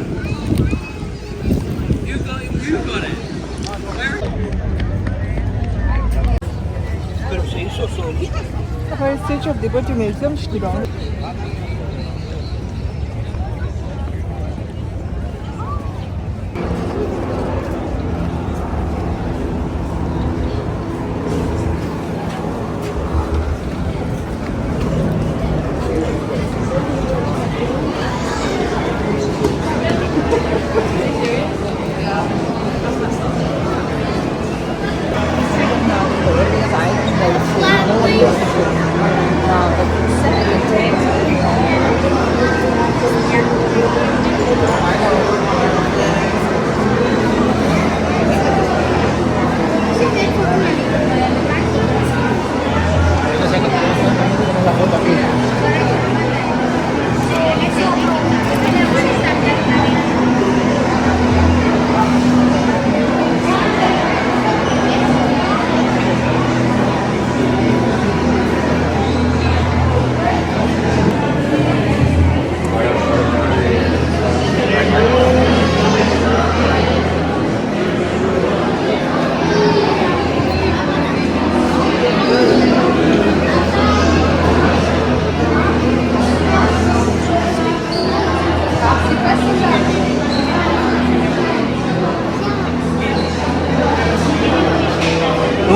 Statue of Liberty Museum ཞིག་འདུག་དངོས་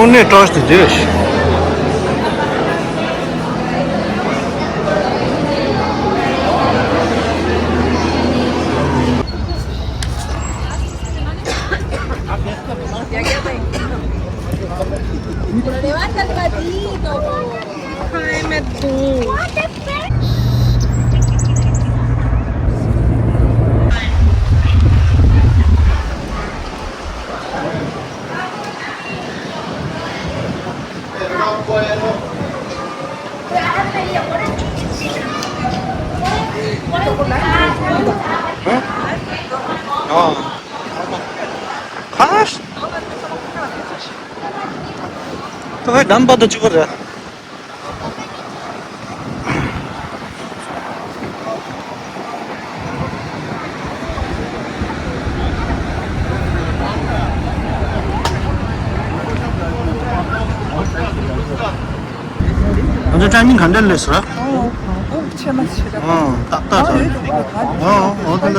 གནས་སྐྲག་སྟེ་བསྡད། Levanta el patito. Ay, me tú. ཨ། ཁ་ཤས། ད་ཧེ་དམ་པ་དང་གཅིག་པ་རེད། ང་ཚོ་ཊའི་མིང་ག་འདྲ་སླེབས་སོང་། ཨོ། ཨོ། ཆེ་མ་ཆེ་ར། ཨོ། ཏག་ཏག་རེད། ཨོ། ཨོ། ད་ད་ད།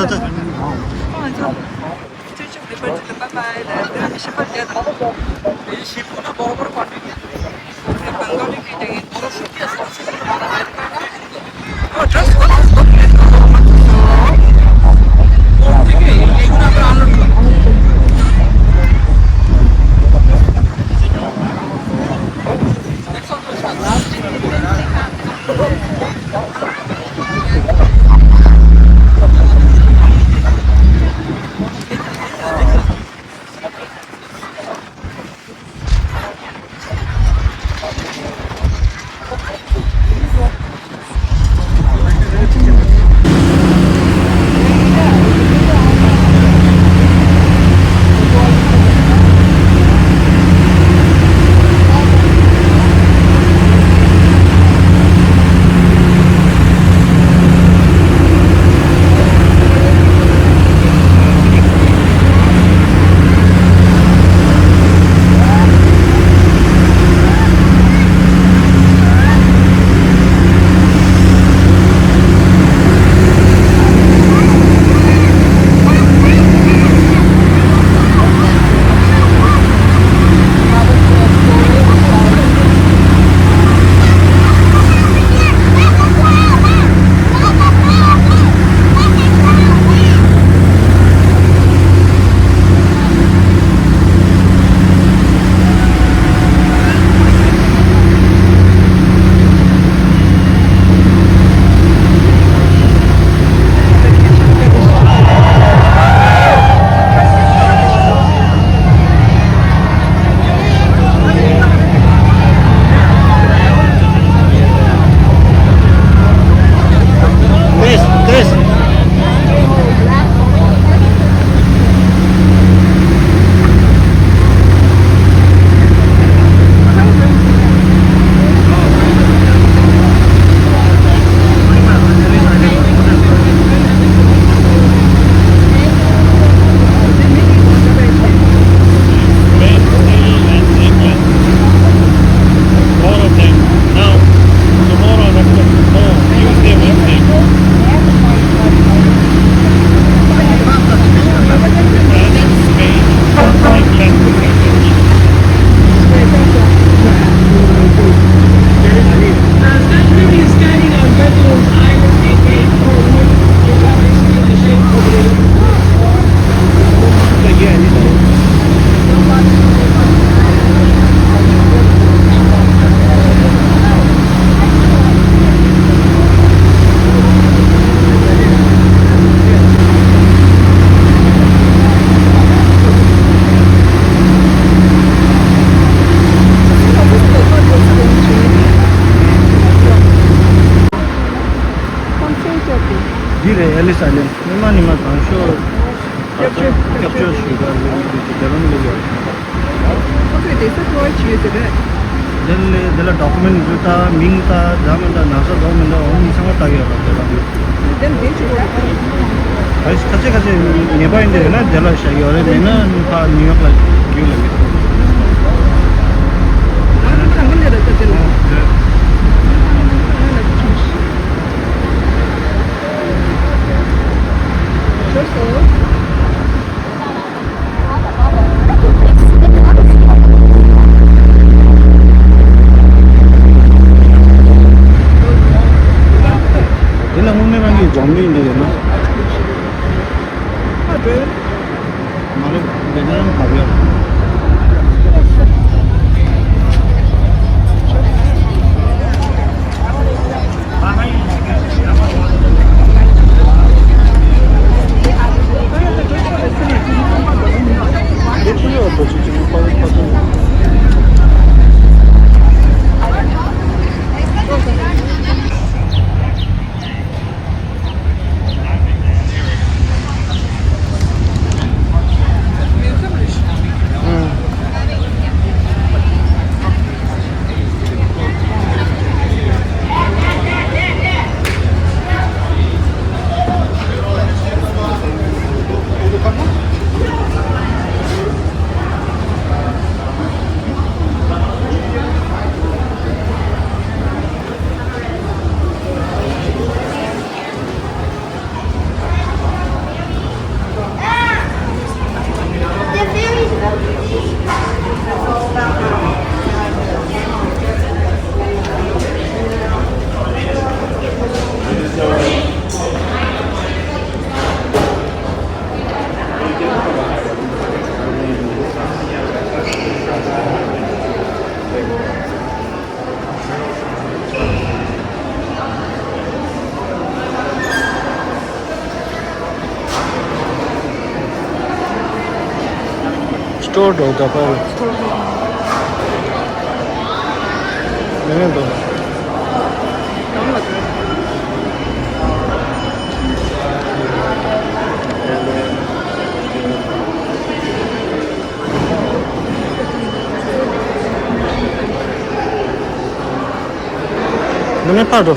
ཨོ། ང་ཚོ། Statue of Liberty ལ་bye bye ལབ། དེ་ནས་ཞིམ་པ་བསྡད་དང་། དེ་ཞིམ་པོ་ན་བོར་བོར་པ་འདྲ་གི། དེ་Bengali གི་དེ་གི་ཨོ་ཤུ་ཀི་སོ་སི་ལ་ཨ་མ་ད་ཨ་མ་ད་ཨོ་ཇ་སི་ཊི་ཨོ་ཇ་སི་ཊི་ཨོ་ཇ་སི་ཊི་ཨོ་ཇ་སི་ཊི། ས་ལེ་ཉི་མ་ཉི་མ་གང་ཤོར་སྐྱབས་བཅོལ་སྐྱབས་བཅོལ་ཞུས་པ་ལས་འདི་ཚོ་རྒྱལ་ལམ་ལ་ཡོད། ཁོ་ཚོས་བསྡད་ས་འཚོ་བ་བྱེད་ཡོད་ཟེར་བས། དེ་ལས་དེ་ལ་ཌོ་ཀུ་མེན་ཊི་ཚོ་ལྟ་མིང་ལྟ་འདྲ་མི་འདྲ་ན་ཚ་འདྲ་མི་འདྲ་འོ་མི་ཚང་མ་ལྟ་གི་ཡོད་པ་དེ་ལ་འདུག་དེ་ལ་དེ་བྱེད་དགོས་ད། ཨ་ཁ་ཆེ་ཁ་ཆེ་ཉེས་པ་ཡིན་དེ་ཡོད་ན་དེ་ལ་བཞག་ཡོད་རེད་མེད་ན་ཕ་ནིའུ་ཡོག་ལ་རྒྱུགས་ལ་མི་ཐུབ། ང་ཚོ་དང་པོ་ནས་རེད་ད་དེ་ལ། ང་ལ་ཁུ་ཆུང་ཞིག་ཤོར་སོང་། དེ་ལ་དངོས་གནས་རང་གི་འཛོམས་མི་འདི་ཡོད་ན། ཨ་འདྲེ། མ་རེད། དེ་ནས་བབས་ཡོད། སྟོར་འགྲོ་ད་པར། མེད་མེད་འགྲོ། མེད་མེད་ཕར་འགྲོ།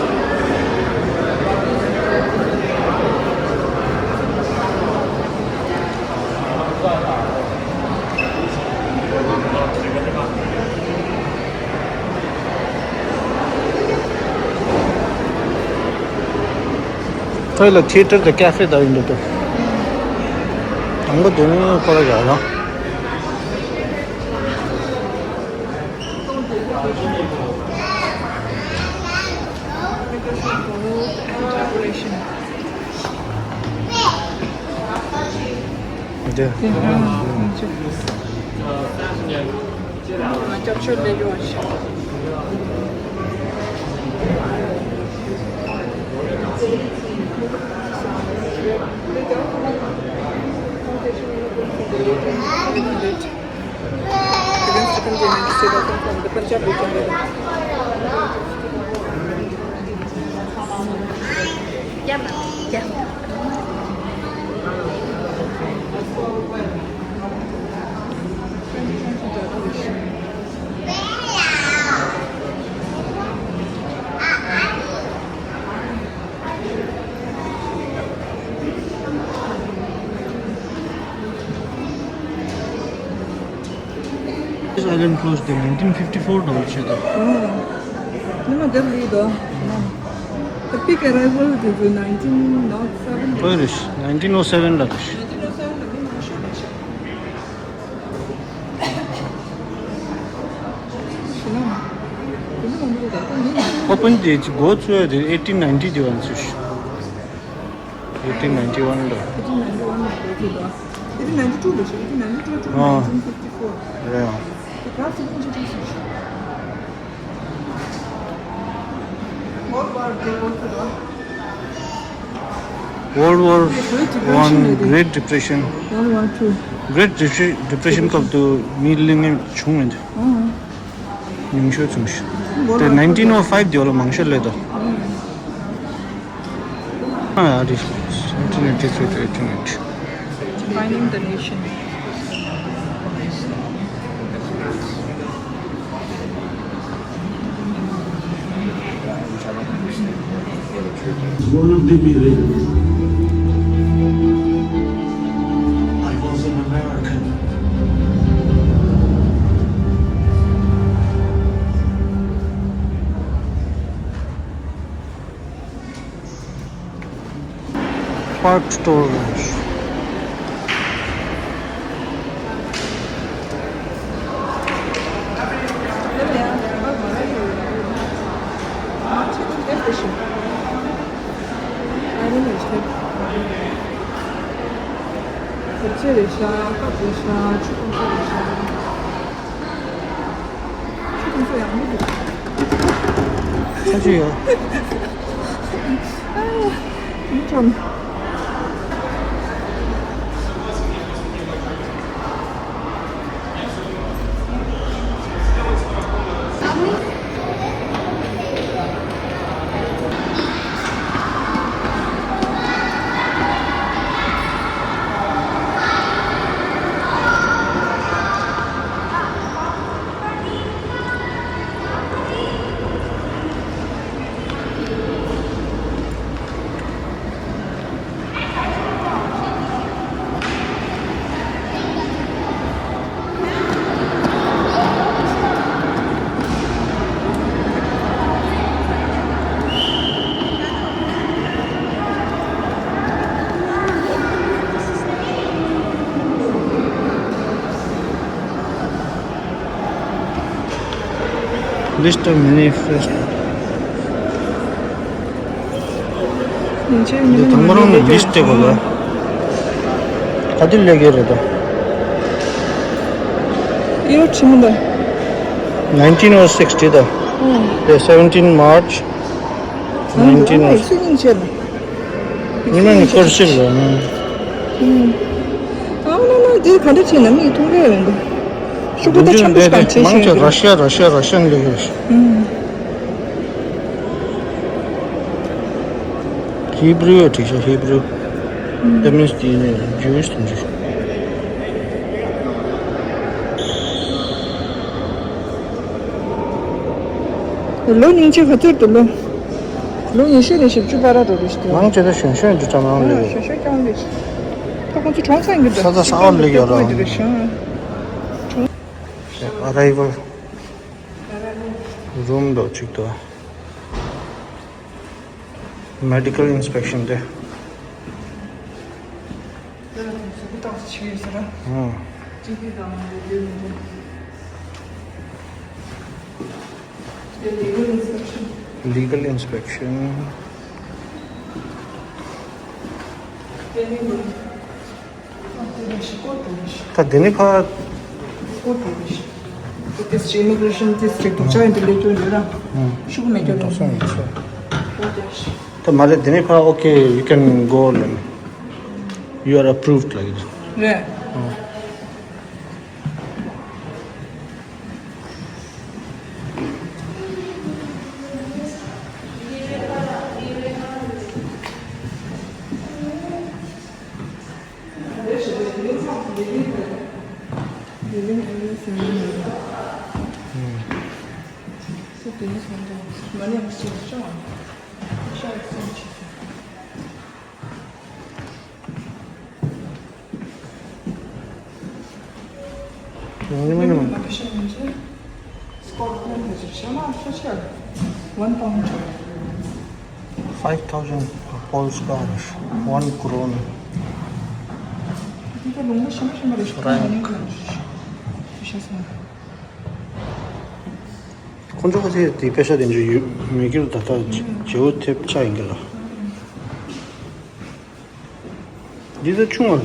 ཐོས་ལ་ཐི་ཡེ་ཊར་དང་ཀེ་ཧྥེ་དག་ཡིན་འདུག་ཏོ། དང་པོ་དེ་ནི་ཁོ་ར་ཡག་ལ། འདི། སྐྱབས་བཅོལ་ལས་ཡོད་ཞིག This island closed in nineteen fifty-four ལོ་ཆེད་དུ། ནི་མ་དེར་ལི་དོ། The peak arrival is in nineteen oh seven. ལོ་རེད། nineteen oh seven ལ་རེད། Open དེ་འགོ་ཚུགས་ཡ་དེ་eighteen ninety དེ་བ་ཚུགས། eighteen ninety-one ལ། eighteen ninety-one ལ་འགོ་ཚུགས་དོ། eighteen ninety-two ལ་ཞིག eighteen ninety-two to ཨ། nineteen fifty-four རེད་ཨ། དེ་ག་ཚོད་ཕུན་ཆད་ཚུགས། World War One, Great Depression. World War Two. Great Depre- Depression སྐབས་དུ་མི་གླེང་ངེས་བྱུང་མི་འདུག་ཉུང་ཤོས་བྱུང་ཤག་དེ་nineteen oh five དེ་ལ་མང་ཤོས་སླེབས་འདུག Ah, yeah, this is seventeen eighty-three to eighteen eighty. Defining the nation. One of the millions. I was an American. Park Store Ranch. ཁ་ཅིག་ཡོད། List of many fresh. འདི་དང་པོ་རང་ནས་ལིསྟ་སྤྲད་དགོས་ལ། ག་དུས་སླེབས་ཀྱི་རེད་ད། ཡོད་ཆི་མི་འདུག nineteen oh six ད། ཨོ། The seventeen March nineteen oh six. ཉི་མ་ནི་སྐོར་ཞིབ་ལ། ཨང་ན་ན་འདི་ག་འདྲ་བྱས་ན་མིག་མཐོང་གི་ཡོང་འདུག་ཤོག་བུ་ད་འཆམ་པོ་ཞིག་གང་བྱས་མང་ཆེ་ཤེས་ར་ཤ་ར་ཤ་ར་ཤ་འདི་ཡོད། ཨང་། Hebrew ཡོད་བྲིས་ཤག Hebrew. That means the Jewish language. ལོ་ཉིས་བརྒྱ་ག་ཚོད་འདུག་ལོ། ལོ་ཉི་ཤུ་ནས་བཞི་བཅུ་བར་རོ་རེ་ཞིག་འདུག་མང་ཆེ་ད་གཞོན་གཞོན་འདི་འདྲ་མང་ལེ་ཡོད། གཞོན་གཞོན་རྐྱང་རེད། ད་ཁོང་ཚོ་གྲོང་ཚོ་ཡིན་གྱི་འདུག་ས་ཆ་གསར་པ་སླེབས་ཡོད་ར། Arrival room འདུག་གཅིག་འདུག Medical inspection དེ། ཨང་། Legal inspection. ད་དེ་ནི་ཕ། ད་དེ་ནི་ཕ། Okay, you can go ལབ། You are approved ལབ་ཀྱི་འདུག་རེད། Five thousand polska, one krone. Frank. ཁོང་ཚོ་ཁ་ཤས་དེ་པེ་ཤ་དེ་འདྲ་ཡོད་མེད་ཀྱི་ད་ལྟ་བརྗེ་བོ་ཐེབས་ཆགས་ཡིན་གྱི་ལ། འདི་ཚོ་ཆུང་བ་ལ།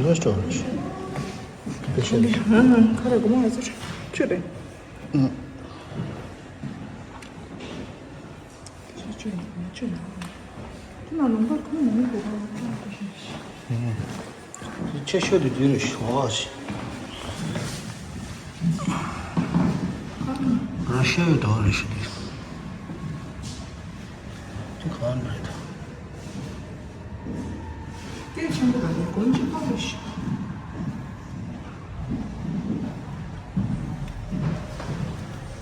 ལོས་ཏོ་རེད། པེ་ཤ་རེད། ཁ་རེ་གོ་མ་ང་ཚོ་ཆུ་རེད། ཨང་། ཆེ་ཤོས་དེ་དུས་རེ་ཞོག་ཞེས། ར་ཤ་ཡི་དོག་རེ་ཞིག་དེ། དེ་ཆེན་པོ་དང་ནི་སྒོར་མོ་གཅིག་སྟོང་རེད་ཤག་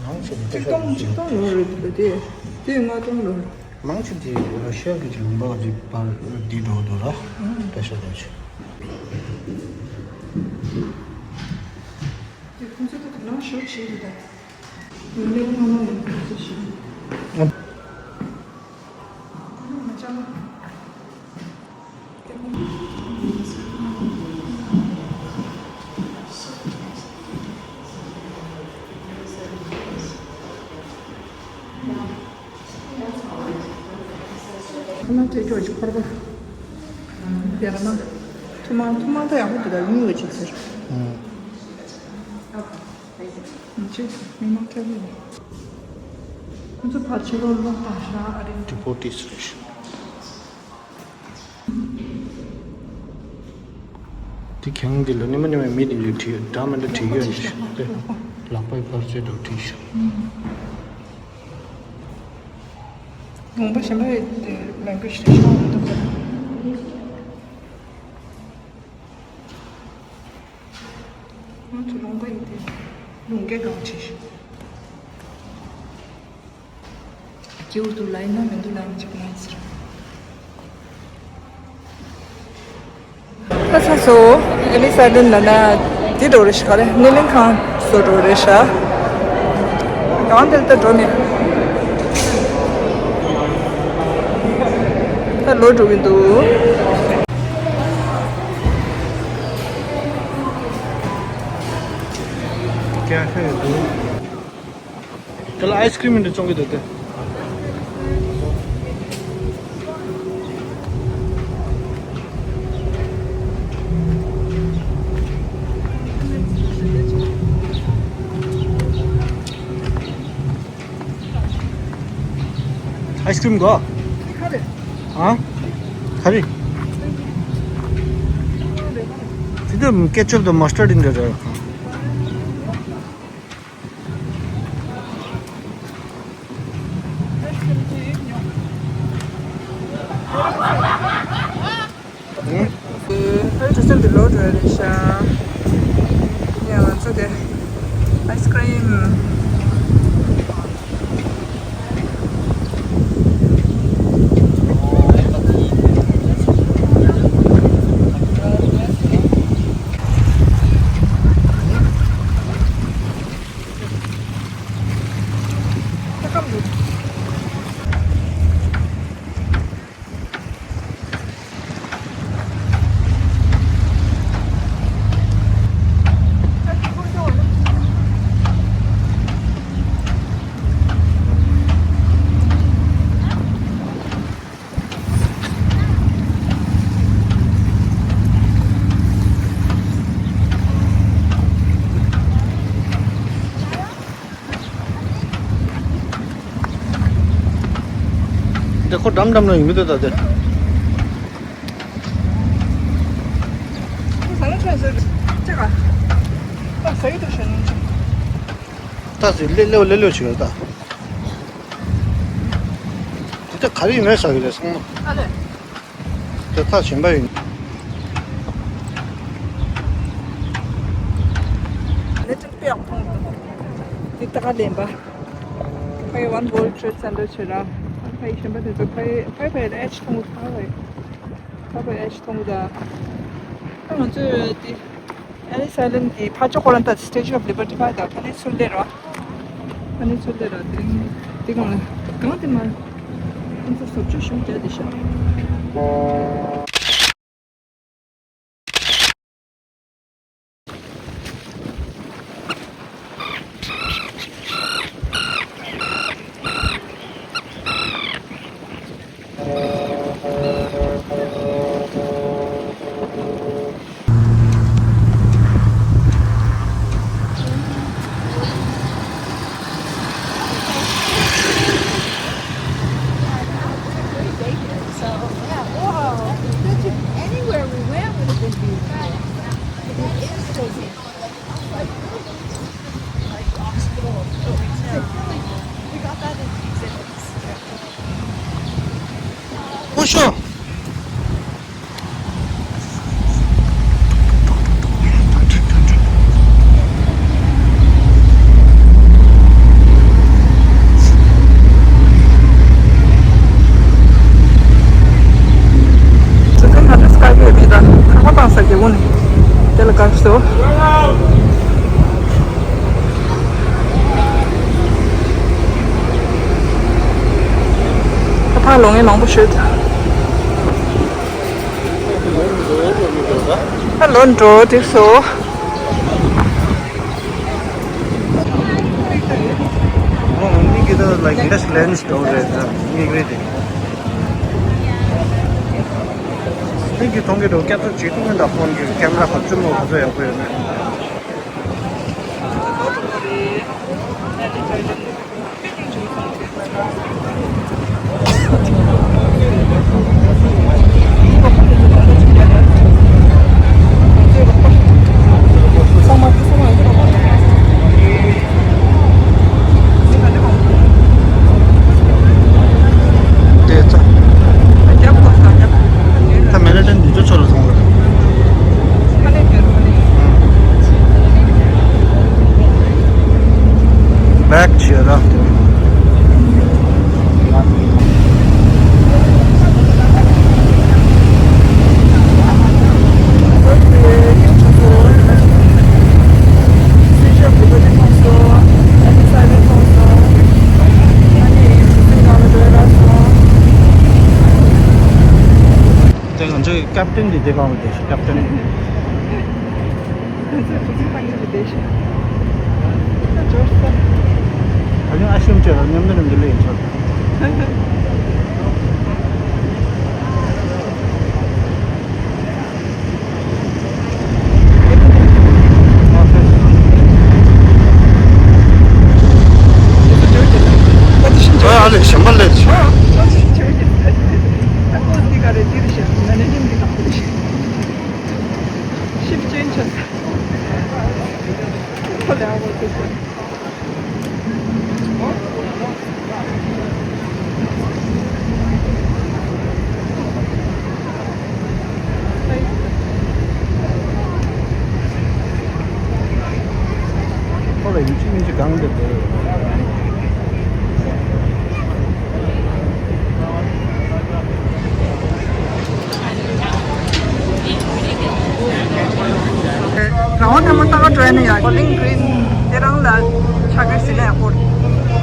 མང་ཆེ་ནི་པེ་ཤ་གཅིག་སྟོང་གཅིག་སྟོང་ལོ་རེད་འདུག་དེ་དེ་ལྔ་སྟོང་ལོ་རེད། མང་ཆེ་དེ་ར་ཤི་ཡ་གི་ལུང་པ་གི་བར་འདི་འགྲོ་འདུག་ར། ཨང་། པེ་ཤ་དང་ཆེ། དེ་ཁོང་ཚོ་ད་དུ་ནང་ཞོག་བྱེད་འདུག་ད། མི་མེད་ངོ་མ་མི་ཁོང་ཚོ་ཞིག་ཨང་། ཁོ་ན་སྤྲད་ཀྱོག་ཅིག་ཕོར་པ། ཡར་མ། ཐུ་མ་ཐུ་མ་ད་ཡག་པོ་འདུག་ད་རིང་ཡོད་ཅིག་ཟེར། ཨང་། ཅིག་མི་མང་ཐོན་མི་འདུག་ཁོ་ཚོ་ཕར་ཕྱི་ལོགས་ལོག་བཏང་ཤག་ཨ་རིང་། Deportees་རེད་ཤག་དེ་གྱང་འདི་ལ་ཉི་མ་ཉི་མའི་མི་དེ་འདྲ་བྲིས་འདྲ་མི་འདྲ་བྲིས་ཡོད་ནི་ཤག་དེ་ལག་པའི་འཕར་ཚད་འདྲ་བྲིས་ཤག་ལུང་པ་གཞན་པའི་language་རེ་ཤོག་མི་འདུག་ག་ང་ཚོ་ལུང་པ་ཡིན་ཏེ། ལུང་སྐད་གང་བྲིས་ཤག་སྐྱེ་བོ་འདུག་ལ་ཡིན་ན་མི་འདུག་ལ་ཡིན་ཅིག་ལ་ཡིན་ཟེར། ད་ཚ་སོ། ཨེ་ལི་སི་ཨའི་ལན་ལ་ན་འདི་འགྲོ་རེད་ཤག་ག་རེ་སྣེ་ལེན་ཁང་བཟོ་འགྲོ་རེད་ཤག་གང་འདིར་ད་འགྲོ་ནས་ད་ལོ་འགྲོ་གི་འདུག་ཀྱ་ཧེ་འདུག་དེ་ལ་ཨའི་སི་ཀྲིམ་མི་འདྲ་བཙོང་གི་འདུག་སྟེ། ཨའི་སི་ཀྲིམ་གོ་ཨ། ག་རེ། དེ་དུ་ཀེ་ཆབ་དང་མ་སི་ཊར་འདྲ་རེད། ཨ་ནི་གྲོ་སེམས་དེ་ལོག་འགྲོ་ཡ་རེད་ཤག་ཡ་ང་ཚོ་དེ་ཨའི་སི་ཀྲིམ། འདི་ཁོ་འགྲམ་འགྲམ་ལ་ཡོང་གི་འདུག་ད་དེ། ད་ཟེར་ད་ཤ་ནི། ད་ཟེར་ལེ་ལེ་ལེ་ལེ་བྱེད་ད། དེ་ད་ག་རེ་ཡིན་ན་ཟ་གི་རེད་སོང་ན། ཨ་ལེ། དེ་ད་གཞན་པ་ཡིན། ལེ་ཏིལ་པེ་ཡག་མཐོང་འདུག་འདི་ད་ག་ལེན་པ། ཕའི་One World Trade Center་བྱེད་ར། ཕའི་གཞན་པ་དེ་ཚོ་ཕའི་ཕའི་ཕའི་ཨེ་ཆི་མཐོང་འདུག་ཕའི་ཕའི་ཨེ་ཆི་མཐོང་འདུག་ད་ང་ཚོས་དེ་ཨེ་ལི་སི་ཨའི་ལན་གྱི་ཕར་ཕྱོགས་ཁོ་རང་ད་Statue of Liberty་ཕ་ད་ཕ་ནི་ཚུར་སླེབས་ར། ཕ་ནི་ཚུར་སླེབས་ར་དེ་རིང་དེ་གང་ལ་གང་དེ་མ་ཁོང་ཚོ་བཟོ་བཅོས་ཞུ་རྒྱུ་དེ་ཤག་ས་རྒྱལ་པོ་ནི་དེ་ལ་དགའ་སོ། ད་ཕར་ལོག་མཁན་མང་པོ་ཤོད། ད་ལོག་འགྲོ་འགྲིག་སོང་། ཨོ། མིག་གིས་ད་ལའིཀ་ལེས་ལེན་སི་འདྲ་བོ་རེད་ད། མིག་རེད་དེ། མིག་གིས་མཐོང་གི་འདུག་སྐྱབས་གསོ་བྱེད་ཐུབ་མིན་ད། ཕོན་གྱི་ཀེམ་ར་ཁ་བཙུམ་མོ་ག་ཚོད་ཡག་པོ་ཡོད་མེད། དེ་ཚ། ད་མེ་ལ་ཏན་འདི་ཚོ་ཚོ་ལ་སོང་ལ། བེག་བྱེད་ར། དེ་ང་ཚོའི་ཀེབ་ཏན་འདི་དེ་གང་ལ་བསྡད་ཤག་ཀེབ་ཏན། ང་ཚོའི་གྲུ་གཟིངས་བཏང་གི་འདུག་བསྡད་ཤག་ད་འབྱོར་སོང་། ད་ཡང་ཨ་ཤུམ་བཅས་ལ་མཉམ་དུ་རིམ་གྱིས་སླེབས་ཡིན་ཆོག་ཨ་ལེ་གཞན་པ་སླེབས་ཤག་ཤིབ་ཅེན་ཇི་བྱས། ཁོ་ལ་ཨ་བོ་ཏེ་ཏེ། ཁོ་ལ་ཡིན་གཅིག་མིན་གཅིག་གང་འདེབས་དགོས། རང་དབང་ཐལ་མོ་ལྟ་ག་འགྲོ་ཡ་ནི་ཡ་བོ་ལིང་གི་རིན་དེ་རང་ལ་ཆ་ག་ཟིན་ན་ཡག་པོ་རེད།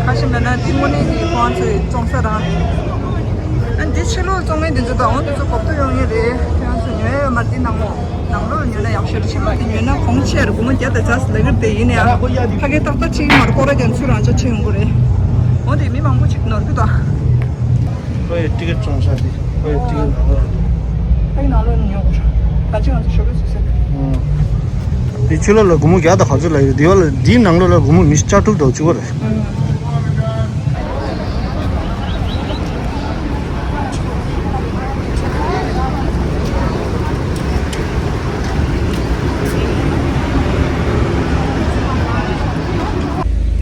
ཁ་ཤས་མེད་ན་དེ་དངོས་གནས་ཀྱི་ཁོང་ཚོའི་བཙོང་ས་རང་རེད། ཨ་འདི་ཕྱི་ལོགས་བཙོང་མཁན་དེ་ཚོ་དང་འོ་དེ་ཚོ་གོ་བརྡ་ཡོང་ངེས་རེད། ཁྱེད་རང་ཚོ་ཉོ་ཡ་ཡོད་མ་རེད། དེ་ནང་ལོགས་ནང་ལོགས་ཉོས་ན་ཡག་ཤོས་རེད། ཕྱི་ལོགས་དེ་ཉོས་ན་གོང་ཆེ་རེད། སྒོར་མོ་བརྒྱ་དང་བརྒྱ་ཟེར་ལབ་ཀྱི་རེད། དེ་ཡིན་ན་ཡང་ཕ་གིར་ཏག་ཏག་ཕྱིན་མ་རེད། སྐོར་ར་རྒྱག་ཚུར་རང་ཆ་ཕྱིན་ཡོང་གི་རེད། འོ་དེ་མི་མང་པོ་ཅིག་ནོར་གི་འདུག་ཁོ་ཡི་ཊི་ཀེ་ཊི་བཙོང་ས་དེ། ཁོ་ཡི་ཊི་ཀེ་ཊི། ཨ་ཡི་ནང་ལོགས་ནས་ཉོ་དགོས། ད་ཅི་ང་ཚོ་ཞོགས་ཀས་སུ་ཟེར། ཨང་། དེ་ཕྱི་ལོགས་ལ་སྒོར་མོ་བརྒྱ་དང་ག་ཚོད་ལབ་ཡོད། དེ་བ་ལ་དེའི་ནང་ལོགས་ལ་སྒོར་མོ་མི་ཤི་ཆ་དྲུག་དང་བཅུ་པ་རེད།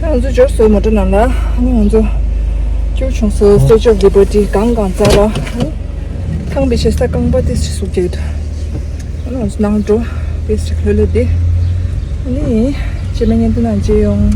ཨང་། ད་ང་ཚོ་འབྱོར་སོང་མོ་ཊ་ནང་ལ། ཨ་ནི་ང་ཚོ་སྐྱོར་བྱུང་སོང་། Statue of Liberty གང་གང་རྩ་ལ། ཨ་ནི་ཁང་པའི་ཆེ་ས་རྐང་པ་ཏིས་ཅིག་ཟུག་རྒྱག་གི་འདུག་ཨ་ནི་ང་ཚོ་ནང་འགྲོ། ཏིས་ཅིག་ལྷོད་ལྷོད་དེ། ཨ་ནི་སྐྱེ་དམན་ངན་དེ་ནང་མཇལ་ཡོང་།